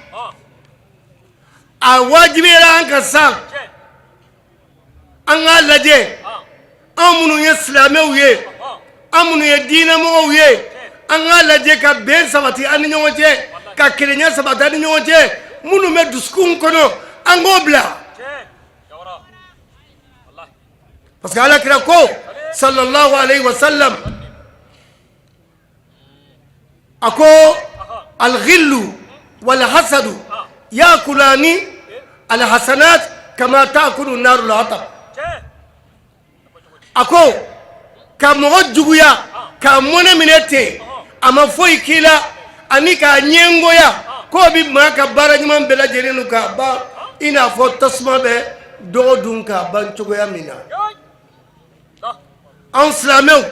a wajibiyara an kan sa an k'a lajɛ, an minnu ye silamɛw ye, an minnu ye diinɛmɔgɔw ye, an k'a lajɛ ka bɛn sabati an ni ɲɔgɔn cɛ, ka kelenya sabati an ni ɲɔgɔn cɛ. Minnu bɛ dusukun kɔnɔ, an k'o bila, parce que Ala kira ko sallallahu alayhi wa sallam, a ko alghillu walhasadu yakulani alhasanat kama taakulu naru lhatab. A ko ka mɔgɔ juguya k'a mɔnɛ minɛ ten, a ma foyi k'i la, ani k'a ɲɛngoya, k'o bɛ maa ka baara ɲuman bɛɛ lajɛlen dun k'a ban, i n'a fɔ tasuma bɛ dɔgɔ dun k'a ban cogoya min na. Anw silamɛw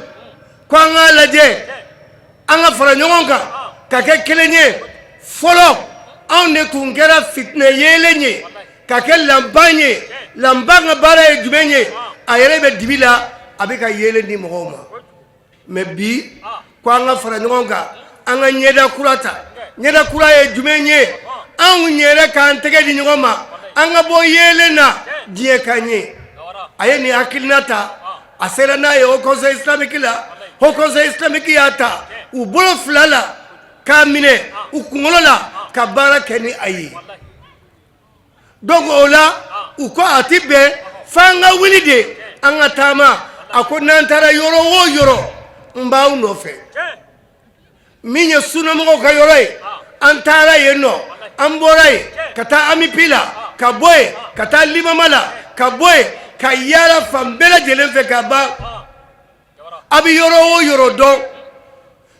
ko an k'a lajɛ, an ka fara ɲɔgɔn kan ka kɛ kelen ye fɔlɔ. Anw de tun kɛra fitinɛ yeelen ye ka kɛ lanpan ye. Lanpan ka baara ye jumɛn ye? A yɛrɛ bɛ dibi la, a bɛ ka yeelen di mɔgɔw ma. Mais bi ko an ka fara ɲɔgɔn kan, an ka ɲɛda kura ta. Ɲɛda kura ye jumɛn ye? Anw yɛrɛ k'an tɛgɛ di ɲɔgɔn ma, an ka bɔ yeelen na, diɲɛ ka ɲɛ. A ye nin hakilina ta, a sera n'a ye Haut Conseil islamique la. Haut Conseil islamique y'a ta u bolo fila la k'a minɛ u kunkolo la ka baara kɛ ni a ye. Donc o la, u ko a tɛ bɛn f'an ka wuli de, an ka taama. A ko n'an taara yɔrɔ o yɔrɔ, n b'aw nɔfɛ. Min ye sunamɔgɔw ka yɔrɔ ye, an taara yen nɔ, an bɔra yen ka taa Amipi la, ka bɔ yen ka taa Limama la, ka bɔ yen ka yaala fan bɛɛ lajɛlen fɛ ka ban. A bɛ yɔrɔ o yɔrɔ dɔn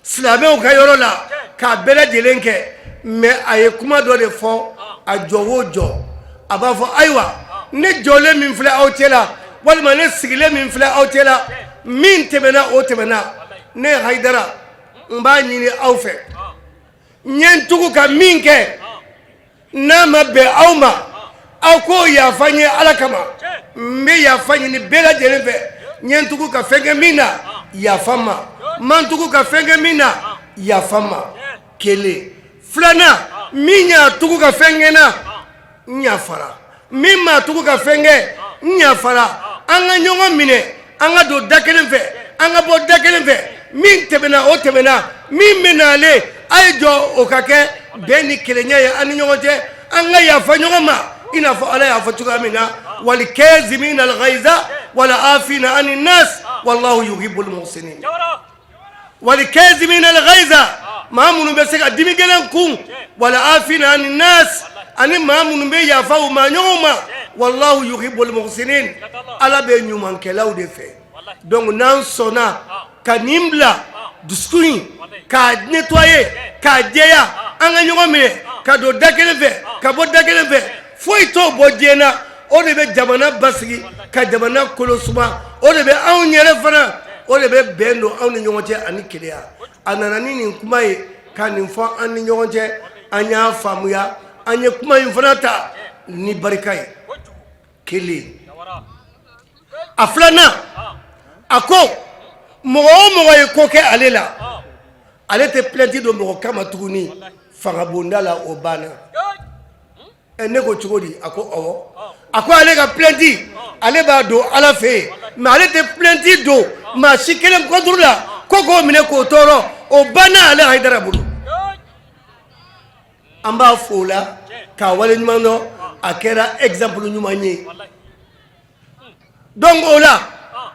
silamɛw ka yɔrɔ la, k'a bɛɛ lajɛlen kɛ. Mais a ye kuma dɔ de fɔ. A jɔ o jɔ, a b'a fɔ: ayiwa, ne jɔlen min filɛ aw cɛ la, walima ne sigilen min filɛ aw cɛ la, min tɛmɛna, o tɛmɛna. Ne Hayidara, n b'a ɲini aw fɛ, n ye n tugu ka min kɛ, n'a ma bɛn aw ma, aw k'o yafa n ye Ala kama. N bɛ yafa ɲini bɛɛ lajɛlen fɛ. N ye n tugu ka fɛn kɛ min na, yafa n ma. N ma n tugu ka fɛn kɛ min na, yafa n ma. Kelen. Filanan, min y'a tugu ka fɛn kɛ n na, n yafara. Min m'a tugu ka fɛn kɛ, n yafara. An ka ɲɔgɔn minɛ, an ka don da kelen fɛ, an ka bɔ da kelen fɛ. Min tɛmɛna, o tɛmɛna. Min bɛ nalen, a ye jɔ o ka kɛ bɛn ni kelenya ye an ni ɲɔgɔn cɛ. An ka yafa ɲɔgɔn ma, i n'a fɔ Ala y'a fɔ cogoya min na: wal kazimina al ghaiza wal afina anin nas wallahu yuhibbul muhsinin. Wal kazimina al ghaiza, maa minnu bɛ se ka dimi gɛlɛn kun, wal afina anin nas, ani maa minnu bɛ yafa u maa ɲɔgɔn ma, wallahu yuhibbul muhsinin. Ala bɛ ɲumankɛlaw de fɛ. Donc n'an sɔnna ka nin bila dusukun in k'a nettoyer, k'a jɛya, an ka ɲɔgɔn minɛ ka don da kelen fɛ, ka bɔ da kelen fɛ, foyi t'o bɔ diɲɛ na. O de bɛ jamana basigi, ka jamana kolo suma. O de bɛ anw yɛrɛ fana, o de bɛ bɛn don anw ni ɲɔgɔn cɛ ani kelenya. A nana ni nin kuma ye ka nin fɔ an ni ɲɔgɔn cɛ. An y'a faamuya, an ye kuma in fana ta ni barika ye. Kelen. A filanan, a ko mɔgɔ o mɔgɔ ye ko kɛ ale la, ale tɛ plainte don mɔgɔ kama tuguni fangabonda la. O banna. Ɛ, ne ko cogo di? A ko ɔwɔ. A ko ale ka plainte, ale b'a don Ala fɛ yen, mais ale tɛ plainte don maa si kelen contre la ko k'o minɛ k'o tɔɔrɔ. O banna ale Hayidara bolo. An b'a fo o la k'a waleɲuman dɔn. A kɛra exemple ɲuman ye. Donc o la,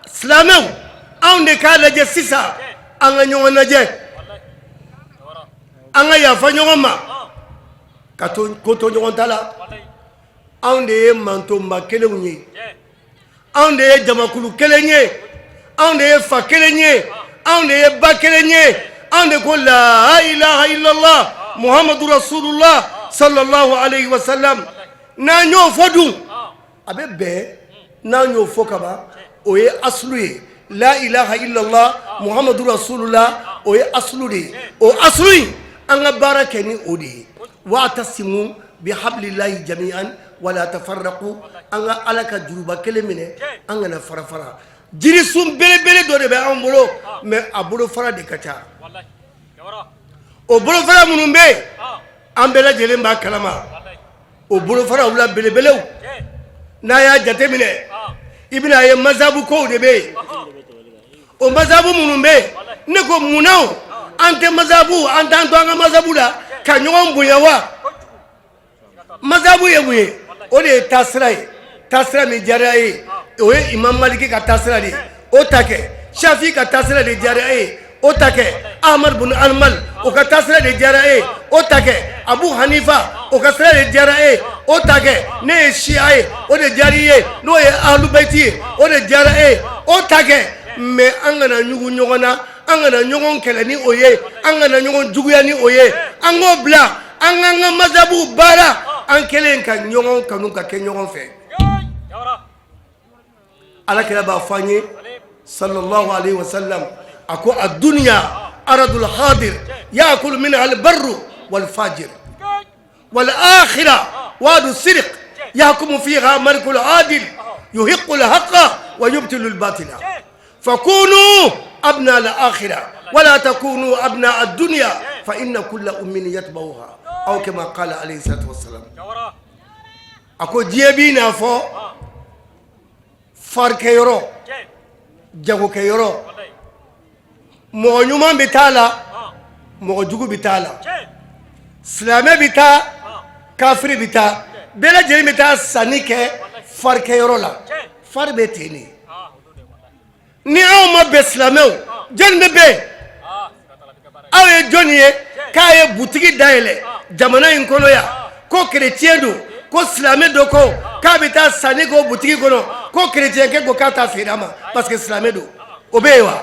silamɛw, anw de k'a lajɛ sisan, an ka ɲɔgɔn lajɛ, an ka yafa ɲɔgɔn ma, ka to ko to ɲɔgɔn ta la. Anw de ye mantonba kelenw ye, anw de ye jamakulu kelen ye, anw de ye fa kelen ye, anw de ye ba kelen ye. Anw de ko la ilaha illallah muhammadu rasulullah sallallahu alayhi wa sallam. N'an y'o fɔ dun, a bɛ bɛn. N'an y'o fɔ kaban, o ye asulu ye. La ilaha illallah muhammadu rasulullah, o ye asulu de ye. O asulu in, an ka baara kɛ ni o de ye. Wa'tasimu bi hablillahi jami'an wala tafarraqu. An ka Ala ka juruba kelen minɛ, an kana fara fara. Jirisun belebele dɔ de bɛ an bolo, mais a bolofara de ka ca. O bolofara minnu bɛ yen, an bɛɛ lajɛlen b'a kalama. O bolofaraw la belebelew, n'a y'a jateminɛ, i bɛna a ye mazabu kow de bɛ yen. O mazabu minnu bɛ yen, ne ko munna an tɛ mazabu, an t'an to an ka mazabu la ka ɲɔgɔn bonya wa? Mazabu ye mun ye? O de ye taasira ye. Taasira min diyara e ye, o ye Imam Maliki ka taasira de ye, o ta kɛ. Shafi ka taasira de diyara e ye, o ta kɛ. Ahmad bin Hanbal, o ka taasira de diyara e ye, o ta kɛ. Abu Hanifa, o ka sira de diyara e ye, o ta kɛ. Ne ye Shia ye, o de diyara i ye, n'o ye Ahlul-Bayti ye, o de diyara e ye, o ta kɛ. Mais an kana ɲugu ɲɔgɔn na, an kana ɲɔgɔn kɛlɛ ni o ye, an kana ɲɔgɔn juguya ni o ye. An k'o bila, an k'an ka mazabu baara, an kɛlen ka ɲɔgɔn kanu, ka kɛ ɲɔgɔn fɛ. Ala kira b'a fɔ an ye sallallahu alaihi wasallam, a ko a dunya aradul hadir yakulu minha albarru wal fajir. والآخرة وعد الصدق يحكم فيها ملك العادل يحق الحق ويبطل الباطل فكونوا أبناء الآخرة ولا تكونوا أبناء الدنيا فإن كل أم يتبعها أو كما قال عليه الصلاة والسلام a ko diɲɛ b'i n'a fɔ farikɛyɔrɔ jagokɛyɔrɔ mɔgɔ ɲuman bɛ taa la mɔgɔ jugu bɛ taa la silamɛ bɛ taa kafiri bɛ taa bɛɛ lajɛlen bɛ taa sanni kɛ farikɛyɔrɔ la fari bɛ ten de ni anw ma bɛn silamɛw jɔnni bɛ bɛn aw ye jɔnni ye k'a ye butigi dayɛlɛ jamana in kɔnɔ yan ko kerecɛn don ko silamɛ dɔ ko k'a bɛ taa sanni kɛ o butigi kɔnɔ ko kerecɛnkɛ ko k'a t'a feere a ma parce que silamɛ don o bɛ yen wa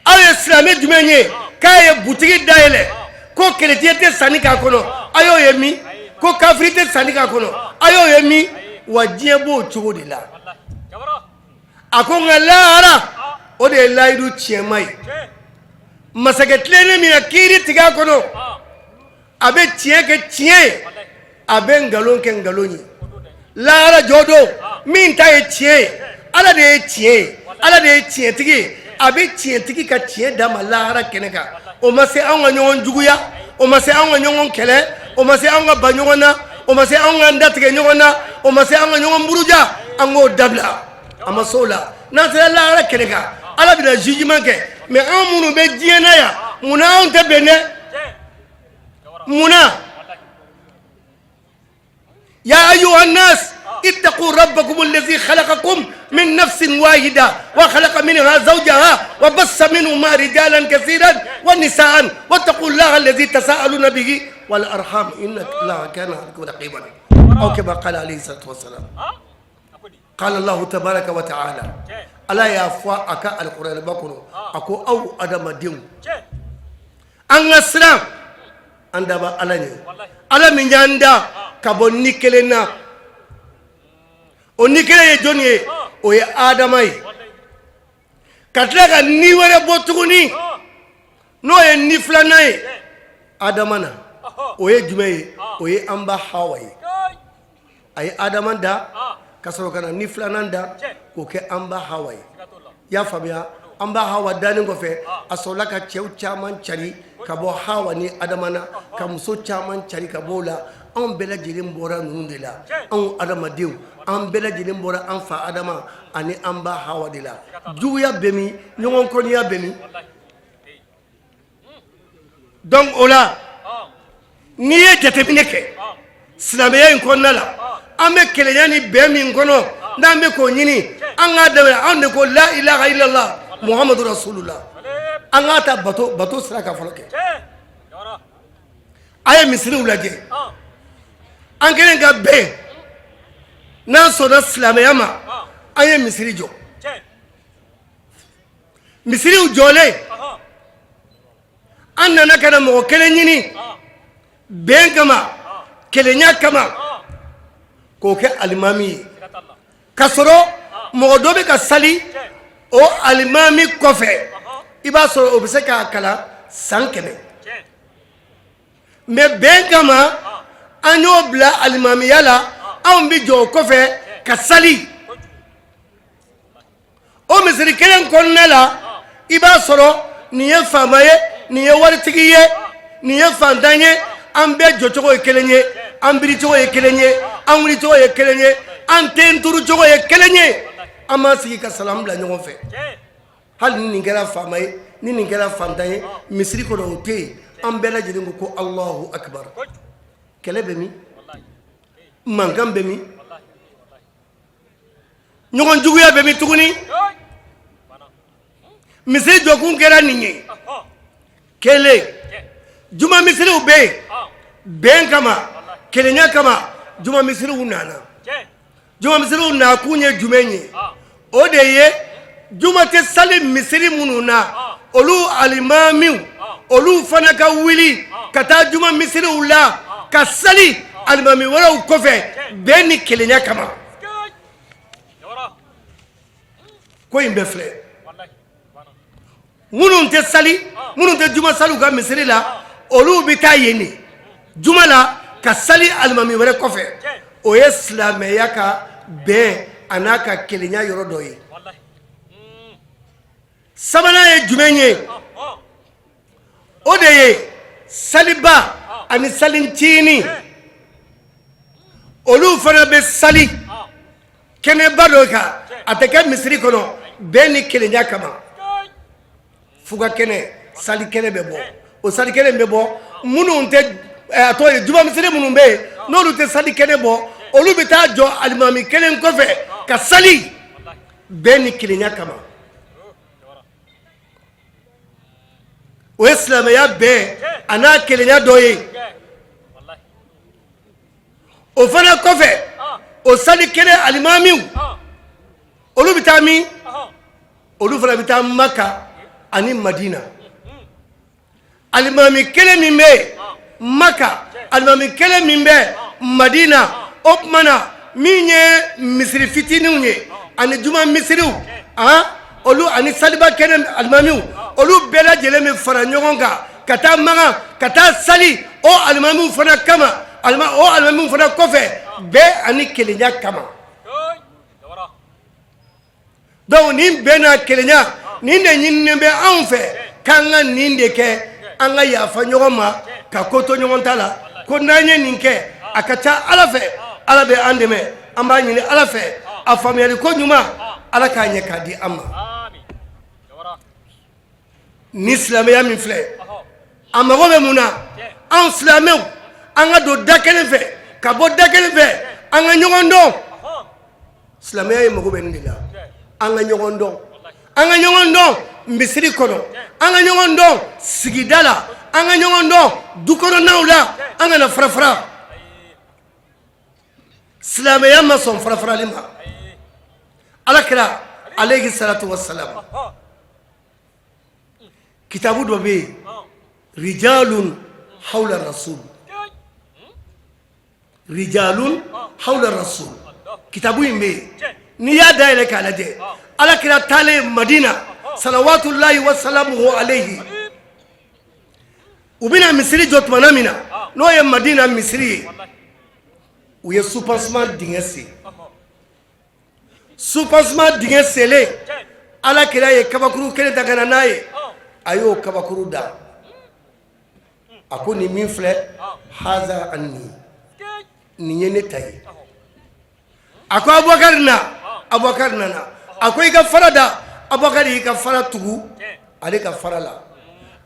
aw ye silamɛ jumɛn ye k'a ye butigi dayɛlɛ ko kerecɛn tɛ sanni k'a kɔnɔ a y'o ye min ko kafiri tɛ sanni k'a kɔnɔ a y'o ye min wa diɲɛ b'o cogo de la a ko nka lahara o de ye layidu tiɲɛma ye masakɛ tilennen min na kiiri tigɛ a kɔnɔ a bɛ tiɲɛ kɛ tiɲɛ ye a bɛ nkalon kɛ nkalon ye lahara jɔ don min ta ye tiɲɛ ye ala de ye tiɲɛ ye ala de ye tiɲɛtigi ye a bɛ tiɲɛtigi ka tiɲɛ d'a ma lahara kɛnɛ kan o ma se anw ka ɲɔgɔn juguya o ma se anw ka ɲɔgɔn kɛlɛ o ma se anw ka ban ɲɔgɔn na o ma se anw k'an datigɛ ɲɔgɔn na o ma se anw ka ɲɔgɔn buruja an k'o dabila a ma se o la n'an sera lahara kɛnɛ kan ala bɛna jugement kɛ mais anw minnu bɛ diɲɛ na yan munna anw tɛ bɛn dɛ munna يا أيها الناس اتقوا ربكم الذي خلقكم من نفس واحدة وخلق منها زوجها وبث منهما رجالا كثيرا ونساء واتقوا الله الذي تساءلون به والأرحام إن الله كان عليكم رقيبا أو كما قال عليه الصلاة والسلام قال الله تبارك وتعالى ala y'a fɔ a ka alikuranɛba kɔnɔ a ko aw adamadenw an ka siran an daba ala ɲɛ ala min y'an da ka bɔ ni kelen na o ni kelen ye jɔnni ye o ye adama ye ka tila ka ni wɛrɛ bɔ tuguni n'o ye ni filanan ye adama na o ye jumɛn ye o ye an ba hawa ye a ye adama da ka sɔrɔ ka na ni filanan da k'o kɛ an ba hawa ye i y'a faamuya an ba hawa dannen kɔfɛ a sɔrɔla ka cɛw caman cari ka bɔ hawa ni adama na ka muso caman cari ka bɔ o la anw bɛɛ lajɛlen bɔra ninnu de la anw adamadenw an bɛɛ lajɛlen bɔra an fa adama ani an ba hawa de la juguya bɛ min ɲɔgɔn kɔniya bɛ min donc o la n'i ye jateminɛ kɛ silamɛya in kɔnɔna la an bɛ kelenya ni bɛn min kɔnɔ n'an bɛ k'o ɲini an k'a daminɛ anw de ko la ilaha illallah muhammadu rasulullah an k'a ta bato bato sira kan fɔlɔ kɛ a ye misiriw lajɛ an kɛlen ka bɛn n'an sɔnna silamɛya ma an ye misiri jɔ misiriw jɔlen an nana ka na mɔgɔ kelen ɲini bɛn kama kelenya kama k'o kɛ alimami ye ka sɔrɔ mɔgɔ dɔ bɛ ka sali o alimami kɔfɛ i b'a sɔrɔ o bɛ se k'a kalan san 100 mais bɛn kama an y'o bila alimamiya la anw bɛ jɔ o kɔfɛ ka sali o misiri kelen kɔnɔna la i b'a sɔrɔ nin ye faama ye nin ye waritigi ye nin ye fantan ye an bɛɛ jɔcogo ye kelen ye an biricogo ye kelen ye an wulicogo ye kelen ye an ten turucogo ye kelen ye an b'an sigi ka salamu bila ɲɔgɔn fɛ hali ni nin kɛra faama ye ni nin kɛra fantan ye misiri kɔnɔ o tɛ yen an bɛɛ lajɛlen ko ko alahu akibaru kɛlɛ bɛ min mankan bɛ min ɲɔgɔn juguya bɛ min tuguni misiri jɔkun kɛra nin ye kelen juma misiriw bɛ yen bɛn kama kelenya kama juma misiriw nana juma misiriw nakun ye jumɛn ye o de ye juma tɛ sali misiri minnu na olu alimamiw olu fana ka wuli ka taa juma misiriw la ka sali alimami wɛrɛw kɔfɛ bɛn ni kelenya kama ko in bɛɛ filɛ minnu tɛ sali minnu tɛ juma sali u ka misiri la olu bɛ taa yen de. Juma la ka sali alimami wɛrɛ kɔfɛ, o ye silamɛya ka bɛn a n'a ka kelenya yɔrɔ dɔ ye. Sabanan ye jumɛn ye? O de ye saliba ani salincinin, olu fana bɛ sali kɛnɛba dɔ kan, a tɛ kɛ misiri kɔnɔ, bɛn ni kelenya kama. Fuga kɛnɛ, sali kɛnɛ bɛ bɔ, o sali kɛnɛ bɛ bɔ. Minnu tɛ, a tɔgɔ ye juma misiri minnu bɛ yen, n'olu tɛ sali kɛnɛ bɔ, olu bɛ taa jɔ alimami kelen kɔfɛ ka sali bɛn ni kelenya kama. O ye silamɛya bɛn a n'a kelenya dɔ ye. O fana kɔfɛ, o sali kɛnɛ alimamiw, olu bɛ taa min? Olu fana bɛ taa Maka ani Madina. Alimami kelen min bɛ yen Maka, alimami kelen min bɛ Madina, o tuma na min ye misiri fitininw ye ani juma misiriw, olu ani saliba kɛnɛ alimamiw, olu bɛɛ lajɛlen bɛ fara ɲɔgɔn kan ka taa Makan ka taa sali o alimamiw fana kama, o alimamiw fana kɔfɛ, bɛn ani kelenya kama. Donc nin bɛn n'a kelenya nin de ɲininen bɛ anw fɛ, k'an ka nin de kɛ, an ka yafa ɲɔgɔn ma, ka ko to ɲɔgɔn ta la. Ko n'an ye nin kɛ, a ka ca Ala fɛ, Ala bɛ an dɛmɛ. An b'a ɲini Ala fɛ, a faamuyali ko ɲuman, Ala k'a ɲɛ k'a di an ma. Ni silamɛya min filɛ, a mago bɛ mun na? Anw silamɛw, an ka don da kelen fɛ ka bɔ da kelen fɛ, an ka ɲɔgɔn dɔn. Silamɛya ye mago bɛ nin de la, an ka ɲɔgɔn dɔn, an ka ɲɔgɔn dɔn misiri kɔnɔ, an ka ɲɔgɔn dɔn sigida la, an ka ɲɔgɔn dɔn du kɔnɔnaw la, an kana fara fara. Silamɛya ma sɔn farafarali ma. Ala kira alayhi salatu wasalam, kitabu dɔ bɛ yen, rijalun hawla rasul, rijalun hawla rasul, kitabu in bɛ yen. N'i y'a dayɛlɛ k'a lajɛ, ala kira taalen Madina salawatullahi wasalamuhu alayhi, u bɛna misiri jɔ tuma min na, n'o ye Madina misiri ye, u ye soubassement dingɛ sen. Soubassement dingɛ selen, ala kira ye kabakuru kelen ta ka na n'a ye, a y'o kabakuru da, a ko nin min filɛ, haza anni, nin ye ne ta ye. A ko Abubakari na, Abubakari nana, a ko i ka fara da. Abubakari y'i ka fara tugu ale ka fara la.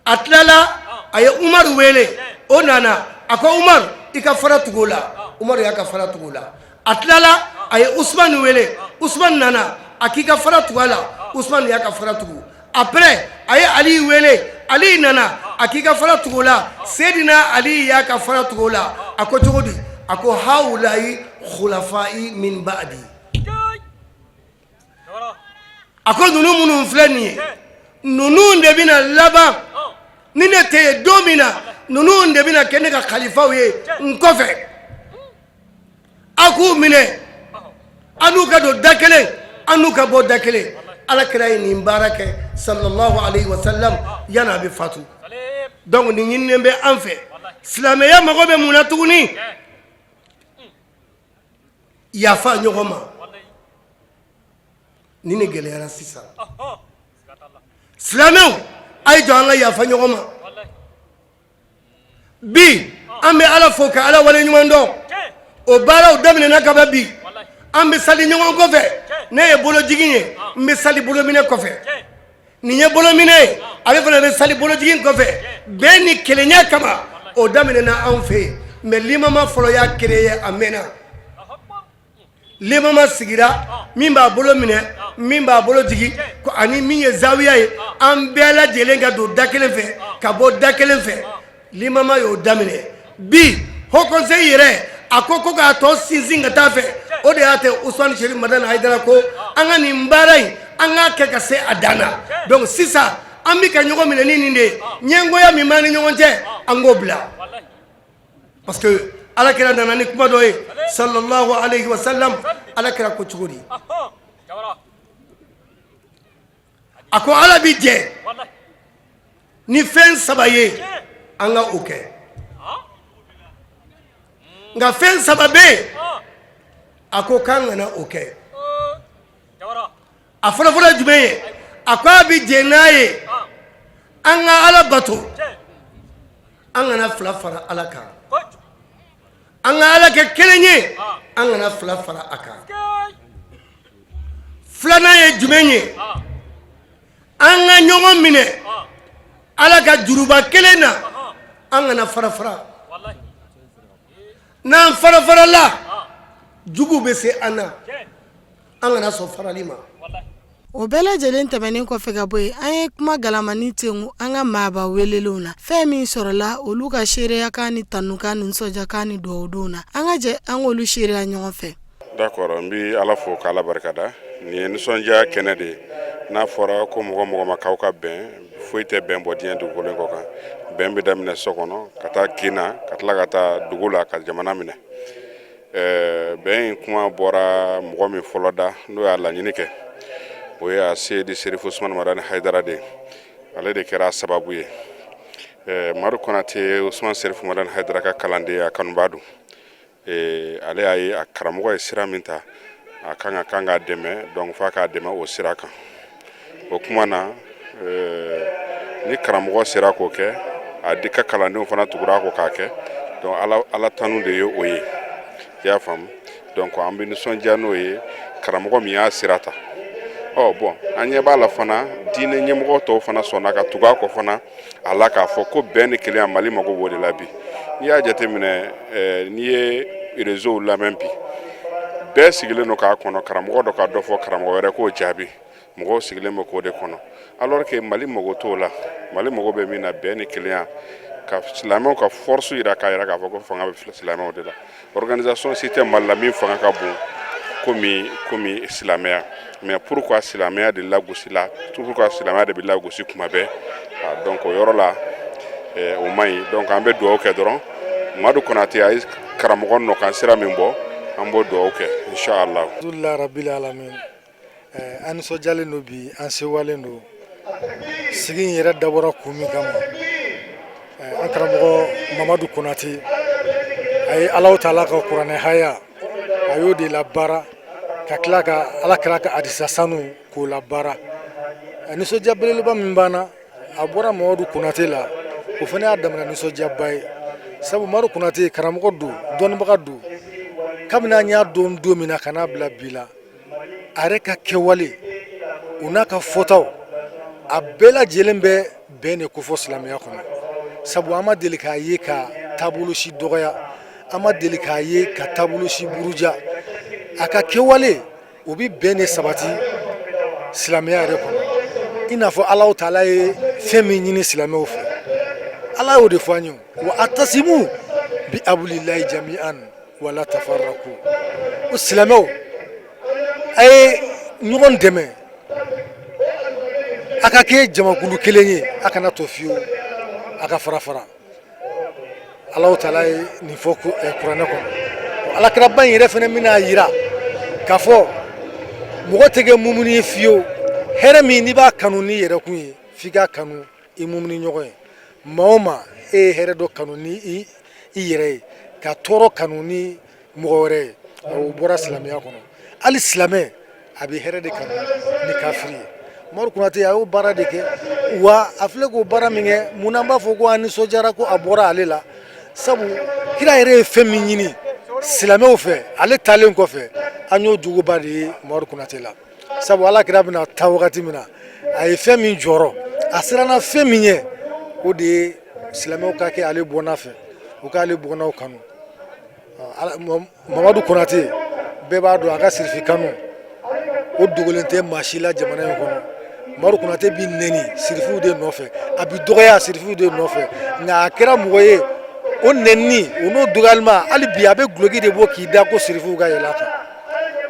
A tilala, a ye Umaru wele, o nana, a ko Umaru, i ka fara tugu o la. Umaru y'a ka fara tugu o la. A tilala, a ye Usumani wele, Usumani nana, a k'i ka fara tugu a la. Usumani y'a ka fara tugu. Après a ye Ali wele, Ali nana, a k'i ka fara tugu o la. Seydina Ali y'a ka fara tugu o la. A ko cogo di? A ko hawulayi khulafa'i min ba'di. A ko ninnu minnu filɛ nin ye, ninnu de bɛna laban ni ne tɛ yen don min na, ninnu de bɛna kɛ ne ka kalifaw ye n kɔfɛ. Aw k'u minɛ, an n'u ka don da kelen, an n'u ka bɔ da kelen. Ala kira ye nin baara kɛ sallallahu alayhi wa sallam yanni a bɛ fatu. Donc nin ɲininen bɛ an fɛ. Silamɛya mago bɛ mun na tuguni? Yafa ɲɔgɔn ma. Nin de gɛlɛyara sisan. Silamɛw, a ye jɔ an ka yafa ɲɔgɔn ma. Bi an bɛ Ala fo ka Ala wale ɲuman dɔn. O baaraw daminɛna ka ban. Bi an bɛ sali ɲɔgɔn kɔfɛ. Ne ye bolojigin ye, n bɛ sali bolominɛ kɔfɛ. Nin ye bolominɛ ye, ale fana bɛ sali bolojigin kɔfɛ, bɛn ni kelenya kama. O daminɛna anw fɛ yen, mais limama fɔlɔ y'a créé, a mɛnna. Limama sigira, min b'a bolo minɛ, min b'a bolo jigin, ani min ye zawiya ye, an bɛɛ lajɛlen ka don da kelen fɛ ka bɔ da kelen fɛ. Limama y'o daminɛ. Bi haut conseil yɛrɛ a ko ko k'a tɔ sinsin ka taa fɛ. O de y'a to Usumani Serif Madani Hayidara ko an ka nin baara in, an k'a kɛ ka se a dan na. Donc sisan an bɛ ka ɲɔgɔn minɛ ni nin de ye. Ɲɛngoya min b'an ni ɲɔgɔn cɛ, an k'o bila, parce que ala kira nana ni kuma dɔ ye sallallahu alayhi wa sallam. Ala kira ko cogo di? A ko Ala bi jɛ ni fɛn saba ye, an ka o kɛ. Nka fɛn saba bɛ yen, a ko k'an kana o kɛ. A fɔlɔfɔlɔ ye jumɛn ye? A ko a bɛ jɛn n'a ye an ka Ala bato, an kana fila fara Ala kan, an ka Ala kɛ kelen ye, an kana fila fara a kan. Filanan ye jumɛn ye? An ka ɲɔgɔn minɛ Ala ka juruba kelen na, an kana fara fara. N'an fara farala, jugu bɛ se an na, an kana sɔn farali ma. O bɛɛ lajɛlen tɛmɛnen kɔfɛ ka bɔ yen, an ye kuma galamani tengu an ka maaba welelenw na. Fɛn min sɔrɔla olu ka seereyakan ni tanukan ni nisɔndiyakan ni dugawudonw na, an ka jɛ an k'olu seereya ɲɔgɔn fɛ. D'accord, n bɛ Ala fo k'Ala barikada. Nin ye nisɔndiya kɛnɛ de ye. N'a fɔra ko mɔgɔ mɔgɔ ma k'aw ka bɛn, foyi tɛ bɛn bɔ diɲɛ dugukolo in kɔ kan. Bɛn bɛ daminɛ so kɔnɔ ka taa kin na, ka tila ka taa dugu la, ka jamana minɛ. Bɛn in kuma bɔra mɔgɔ min fɔlɔ da, n'o y'a laɲini kɛ, o ye a Seyidi Serifu Usumani Madani Hayidara de ye. Ale de kɛra a sababu ye. Madu Konate, Usumani Serifu Madani Hayidara ka kalanden, a kanubaa don. Ale y'a ye a karamɔgɔ ye sira min ta, a kan k'a dɛmɛ, donc f'a k'a dɛmɛ o sira kan. O kuma na, ni karamɔgɔ sera k'o kɛ, a di ka kalandenw fana tugura a kɔ k'a kɛ, donc Ala tanu de ye o ye. I y'a faamu? Donc an bɛ nisɔndiya n'o ye, karamɔgɔ min y'a sira ta. Ɔ bon, an ɲɛ b'a la fana, diinɛ ɲɛmɔgɔ tɔw fana sɔnna ka tugu a kɔ fana a la, k'a fɔ ko bɛn ni kelenya, Mali mago b'o de la bi. N'i y'a jateminɛ, n'i ye réseau lamɛn bi, bɛɛ sigilen don k'a kɔnɔ karamɔgɔ dɔ ka dɔ fɔ, karamɔgɔ wɛrɛ k'o jaabi. Mɔgɔw sigilen bɛ k'o de kɔnɔ, alors que Mali mago t'o la. Mali mago bɛ min na, bɛn ni kelenya, ka silamɛw ka force yira, k'a yira k'a fɔ ko fanga bɛ silamɛw de la. Organisation si tɛ Mali la min fanga ka bon komi silamɛya. Mais pourquoi silamɛya de lagosi la? Pourquoi silamɛya de bɛ lagosi kuma bɛɛ? Donc o yɔrɔ la, o man ɲi. Donc an bɛ dugawu kɛ dɔrɔn, Madu Konate a ye karamɔgɔ nɔkan sira min bɔ, an b'o dugawu kɛ, inshallah. Alhamdulilah rabbil alamin. An nisɔndiyalen don bi, an sewalen don. Sigi in yɛrɛ dabɔra kun min kama, an karamɔgɔ Mamadu Konate, a ye Alahu taala ka kuranɛ haya, a y'o de labaara, ka tila ka Ala kira ka hadisa sanu k'o labaara. Nisɔndiya belebeleba min b'an na, a bɔra Mamadu Konate la, o fana y'a damana nisɔndiyaba ye, sabu Mamadu Konate karamɔgɔ don, dɔnnibaga don. Kabini an y'a dɔn don min na ka n'a bila bi la, a yɛrɛ ka kɛwale, o n'a ka fɔtaw, a bɛɛ lajɛlen bɛ bɛn de kofɔ silamɛya kɔnɔ, sabu an ma deli k'a ye ka taabolo si dɔgɔya, an ma deli k'a ye ka taabolo si buruja. A ka kɛwale, o bɛ bɛn de sabati silamɛya yɛrɛ kɔnɔ, i n'a fɔ Alahu taala ye fɛn min ɲini silamɛw fɛ. Ala y'o de fɔ an ye: wa atasimu bi abulilayi jami'an wala tafarraku. O silamɛw, a ye ɲɔgɔn dɛmɛ, a ka kɛ jamakulu kelen ye, a kana to fiyewu a ka fara fara. Alahu taala ye nin fɔ kuranɛ kɔnɔ. Alakiraba in yɛrɛ fana bɛna yira k'a fɔ mɔgɔ tɛ kɛ mumuni ye fiyewu, hɛrɛ min n'i b'a kanu n'i yɛrɛ kun ye, f'i k'a kanu i mumuni ɲɔgɔn ye. Maa o maa, e ye hɛrɛ dɔ kanu ni i yɛrɛ ye, ka tɔɔrɔ kanu ni mɔgɔ wɛrɛ ye, o bɔra silamɛya kɔnɔ. Hali silamɛ, a bɛ hɛrɛ de kanu ni kafiri ye. Umaru Konate, a y'o baara de kɛ, wa a filɛ k'o baara min kɛ, mun na an b'a fɔ ko an nisɔndiyara ko a bɔra ale la? Sabu kira yɛrɛ ye fɛn min ɲini silamɛw fɛ, ale taalen kɔfɛ, an y'o jogoba de ye Umaru Konate la, sabu Ala kira bɛna taa wagati min na, a ye fɛn min jɔrɔ, a siranna fɛn min ɲɛ, o de ye silamɛw ka kɛ ale bɔnna fɛ, u k'ale bɔnnaw kanu. Mamadu Konate, bɛɛ b'a dɔn a ka sirifi kanu, o dogolen tɛ maa si la jamana in kɔnɔ. Mamadu Konate bi nɛni sirifiw de nɔfɛ, a bi dɔgɔya sirifiw de nɔfɛ, nka a kɛra mɔgɔ ye, o nɛni o n'o dɔgɔyalima, hali bi a bɛ guloki de bɔ k'i da ko sirifiw ka yɛlɛ a kan.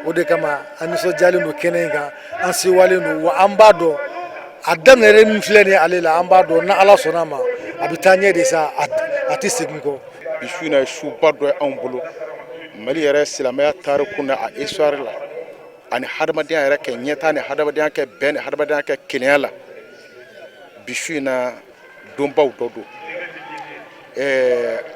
O de kama an nisɔndiyalen don kɛnɛ in kan, an sewalen don, wa an b'a dɔn a daminɛ min filɛ nin ye ale la, an b'a dɔn ni Ala sɔnna a ma, a bɛ taa ɲɛ de sa, a tɛ segin kɔ. Bi su in na ye suba dɔ ye anw bolo, Mali yɛrɛ silamɛya tariku na, a histoire la, ani hadamadenya yɛrɛ kɛ ɲɛtaa ni hadamadenya kɛ bɛn ni hadamadenya kɛ kelenya la. Bi su in na, donbaw dɔ don.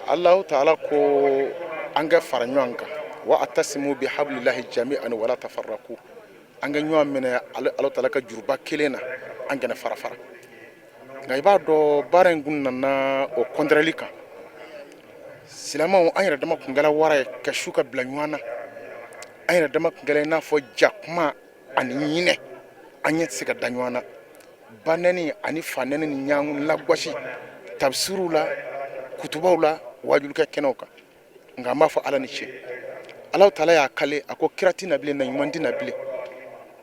Alahu taala ko An ka fara ɲɔgɔn kan, wa atasimu bi hablillahi jami'an wala tafarraku. An ka ɲɔgɔn minɛ Ala taala ka juruba kelen na, an kana fara fara. Nka i b'a dɔn, baara in kun nana o kɔntɛrɛli kan. Silamɛw, an yɛrɛ dama kun kɛra wara ye ka su ka bila ɲɔgɔn na. An yɛrɛ dama kun kɛra i n'a fɔ jakuma ani ɲinɛ, an ɲɛ tɛ se ka da ɲɔgɔn na. Banɛni ani fanɛni ni ɲɔgɔn lagosi tafsiriw la, kutubaw la, wajulikɛ kɛnɛw kan. Nka an b'a fɔ Ala ni ce. Ala taala y'a kale, a ko kira tɛ na bilen, na ɲuman tɛ na bilen,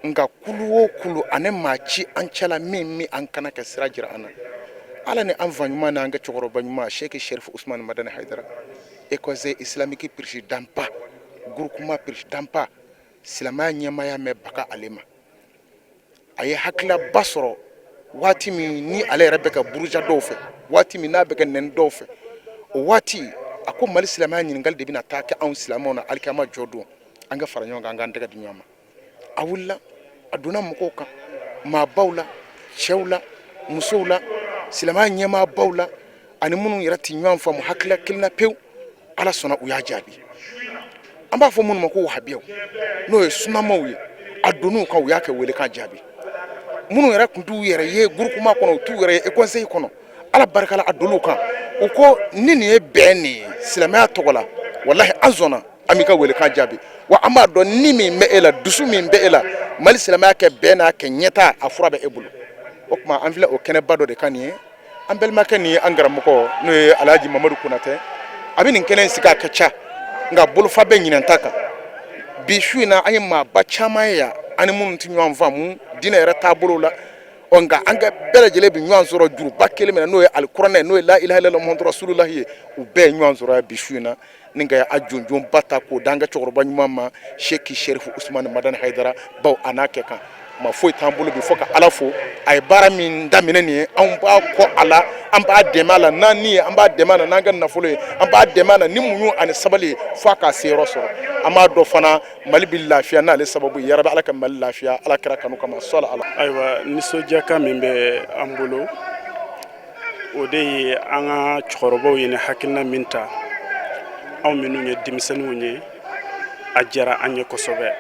nka kulu o kulu ani maa ci an cɛla min min an kana kɛ sira jira an na. Ala ni an fa ɲuman n'an ka cɛkɔrɔba ɲuman, Seki Sherifu Usumani Madani Hayidara, Conseil islamique président ba, groupement président ba, silamɛya ɲɛmaaya mɛn baga ale ma. A ye hakilaba sɔrɔ waati min ni ale yɛrɛ bɛ ka buruja dɔw fɛ, waati min n'a bɛ ka nɛni dɔw fɛ, o waati a ko Mali silamɛya ɲininkali de bɛna taa kɛ anw silamɛw na alikiyama jɔ don. An ka fara ɲɔgɔn kan, an k'an tɛgɛ di ɲɔgɔn ma. A wulila, a donna mɔgɔw kan, maabaw la, cɛw la, musow la, silamɛya ɲɛmaabaw la, ani minnu yɛrɛ tɛ ɲɔgɔn faamu hakilila kelen na pewu. Ala sɔnna, u y'a jaabi. An b'a fɔ minnu ma ko wahabiyaw, n'o ye sunamaw ye, a donn'u kan, u y'a kɛ welekan jaabi. Minnu yɛrɛ tun t'u yɛrɛ ye groupement kɔnɔ, u t'u yɛrɛ ye conseil kɔnɔ, Ala barika la, a donn'u kan, u ko ni nin ye bɛn nin ye silamɛya tɔgɔ la, walahi an sɔnna, an b'i ka welekan jaabi. Wa an b'a dɔn ni min bɛ e la, dusu min bɛ e la, Mali silamɛya kɛ bɛn n'a kɛ ɲɛtaa, a fura bɛ e bolo. O tuma an filɛ o kɛnɛba dɔ de kan nin ye. An balimakɛ nin ye an karamɔgɔ, n'o ye Alhaji Mamadu Konatɛ. A bɛ nin kɛnɛ in sigi a ka ca, nka bolofa bɛ ɲinɛn ta kan. Bi su in na, an ye maaba caman ye yan, an ni minnu tɛ ɲɔgɔn faamu diinɛ yɛrɛ taabolo la. Ɔ nka an ka bɛɛ lajɛlen bɛ ɲɔgɔn sɔrɔ juruba kelen min na, n'o ye alikuranɛ, n'o ye la ilaha illallah muhammadu rasulullahi ye, u bɛɛ ye ɲɔgɔn sɔrɔ yan bi su in na, ni ka a jonjonba ta k'o d'an ka cɛkɔrɔba ɲuman ma, Seki Sherifu Usumani Madani Hayidara. Baw a n'a kɛ kan ma foyi t'an bolo bi fo ka Ala fo. A ye baara min daminɛ nin ye, anw b'a kɔ a la, an b'a dɛmɛ a la n'an ni ye, an b'a dɛmɛ a la n'an ka nafolo ye, an b'a dɛmɛ a la ni muɲu ani sabali ye, fo a k'a seyɔrɔ sɔrɔ. An b'a dɔn fana Mali bɛ lafiya n'ale sababu ye. Yarabi, Ala ka Mali lafiya, Ala kira kanu kama, sɔli ala. Ayiwa, nisɔndiyakan min bɛ an bolo, o de ye an ka cɛkɔrɔbaw ye ni hakilina min ta, anw minnu ye denmisɛnninw ye, a diyara an ye kosɛbɛ.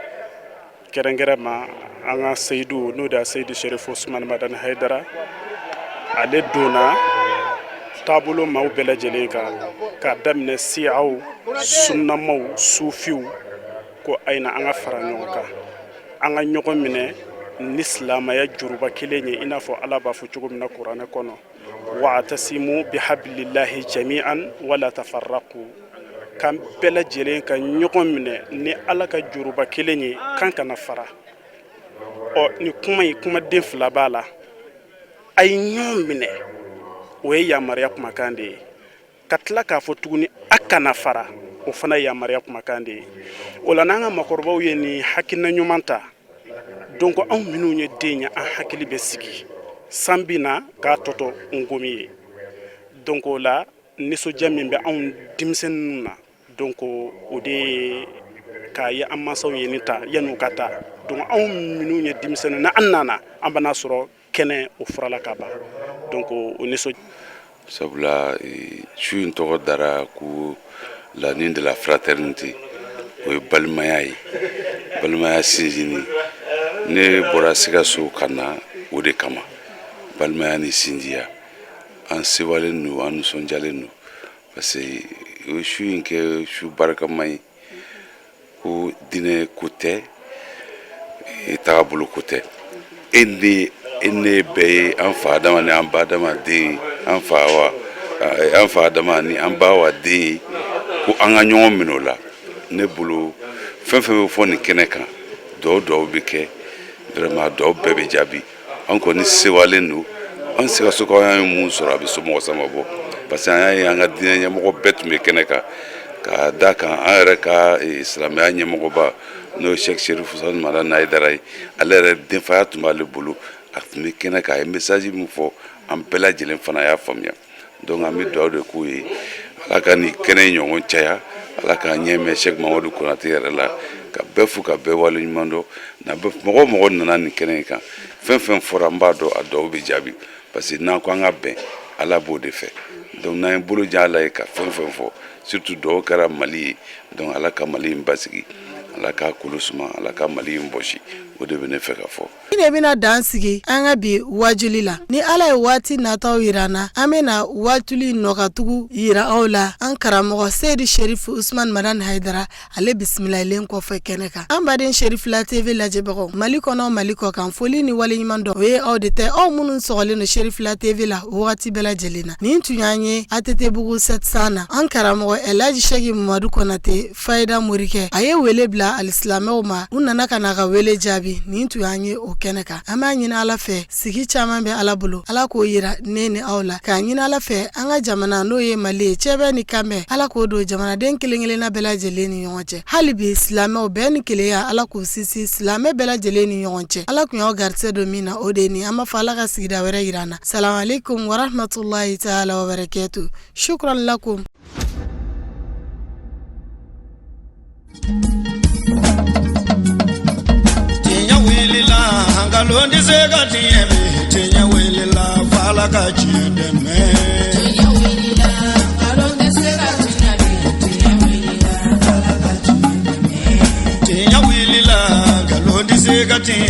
Kɛrɛnkɛrɛn ma, an ka seyidu, n'o de ye Seyidu Serifu Usumani Madani Hayidara, ale donna taabolo maaw bɛɛ lajɛlen kan, k'a daminɛ siyaw, sunnamaw, sufiw, ko a ye na an ka fara ɲɔgɔn kan, an ka ɲɔgɔn minɛ ni silamɛya juruba kelen ye, i n'a fɔ Ala b'a fɔ cogo min na kuranɛ kɔnɔ: wa'tasimu bihablillahi jami'an wala tafarraqu. K'an bɛɛ lajɛlen ka ɲɔgɔn minɛ ni Ala ka juruba kelen ye, k'an kana fara. Ɔ ni kuma in, kumaden fila b'a la. A ye ɲɔgɔn minɛ, o ye yamaruya kumakan de ye. Ka tila k'a fɔ tuguni a kana fara, o fana ye yamaruya kumakan de ye. O la, n'an ka makɔrɔbaw ye nin hakilina ɲuman ta, donc anw minnu ye den ye, an hakili bɛ sigi san bi na k'a tɔtɔ nkomi ye. Donc o la, nisɔndiya min bɛ anw denmisɛnninw na, donc o de ye k'a ye an mansaw ye nin ta yan'u ka taa. Donc anw minnu ye denmisɛnninw, na an nana, an bɛna sɔrɔ kɛnɛ o furala ka ban. Donc o nisɔn. Sabula su in tɔgɔ dara ko la nuit de la fraternité, o ye balimaya ye, balimaya sinsinni. Ne bɔra Sikaso ka na o de kama, balimaya ni sinjiya. An sewalen don, an nisɔndiyalen don, parce que o ye su in kɛ su barikama ye, ko diinɛ ko tɛ, tagabolo ko tɛ. E ni e ne bɛɛ ye an fa Adama ni an ba Adama den ye, an fa wa an fa Adama ni an ba wa den ye, ko an ka ɲɔgɔn minɛ o la. Ne bolo, fɛn fɛn bɛ fɔ nin kɛnɛ kan, dɔw dɔw bɛ kɛ, vraiment dɔw bɛɛ bɛ jaabi. An kɔni sewalen don. An Sikasokaw, an ye mun sɔrɔ, a bɛ somɔgɔ sama bɔ, parce que an y'a ye an ka diinɛ ɲɛmɔgɔ bɛɛ tun bɛ kɛnɛ kan, ka da kan an yɛrɛ ka silamɛya ɲɛmɔgɔba, n'o ye Sɛki Serifu Usumani Madani Hayidara ye, ale yɛrɛ denfaya tun b'ale bolo, a tun bɛ kɛnɛ kan. A ye message min fɔ, an bɛɛ lajɛlen fana y'a faamuya. Donc an bɛ dugawu de k'u ye, Ala ka nin kɛnɛ ɲɔgɔn caya, Ala k'an ɲɛ mɛn Sɛki Mamadu Konate yɛrɛ la. Ka bɛɛ fo, ka bɛɛ wale ɲuman dɔn. Na mɔgɔ o mɔgɔ nana nin kɛnɛ in kan, fɛn fɛn fɔra, n b'a dɔn a dɔw bɛ jaabi, parce que n'an ko an ka bɛn Ala b'o de fɛ. Donc n'an ye bolo jan Ala ye ka fɛn fɛn fɔ, surtout dugawu kɛra Mali ye, donc Ala ka Mali in basigi, Ala k'a kolo suma, Ala ka Mali in bɔsi, o de bɛ ne fɛ ka fɔ. Nin de bɛna dan sigi an ka bi wajuli la. Ni Ala ye waati nataw yira an na, an bɛna wajuli nɔkatugu yira aw la an karamɔgɔ Seyidi Sherifu Usman Madani Hayidara ale bisimilayelen kɔfɛ kɛnɛ kan. An baden Sherifila TV lajɛbagaw, Mali kɔnɔ, Mali kɔ kan, foli ni waleɲuman dɔn o ye aw de tɛ, aw minnu sɔgɔlen don Sherifila TV la wagati bɛɛ lajɛlen na. Nin tun y'an ye ATT bugu 700 na. An karamɔgɔ Elhaji Sɛki Mamadu Kɔnate Fayida Morikɛ, a ye wele bila alisilamɛw ma, u nana ka n'a ka wele jaabi. Nin tun y'an ye o kɛnɛ kan. An b'a ɲini Ala fɛ, sigi caman bɛ Ala bolo, Ala k'o yira ne ni aw la, k'a ɲini Ala fɛ an ka jamana n'o ye Mali ye, cɛbɛn ni kanbɛn, Ala k'o don jamanaden kelen-kelenna bɛɛ lajɛlen ni ɲɔgɔn cɛ. Hali bi silamɛw bɛn ni kelenya, Ala k'o sinsin silamɛ bɛɛ lajɛlen ni ɲɔgɔn cɛ. Ala tun y'aw garisɛgɛ don min na, o de ye nin. An b'a fɔ Ala ka sigida wɛrɛ yira an na. Salamu aleykum warahmatulahi taala wabarakatu. Shukran lakum. Tiɲɛ wulila, nkalon tɛ se ka tiɲɛ bi. Tiɲɛ wulila, f'Ala ka tiɲɛ dɛmɛ. Tiɲɛ wulila, nkalon tɛ se ka tiɲɛ bi. Tiɲɛ wulila, f'Ala ka tiɲɛ dɛmɛ. Tiɲɛ wulila, nkalon tɛ se ka tiɲɛ.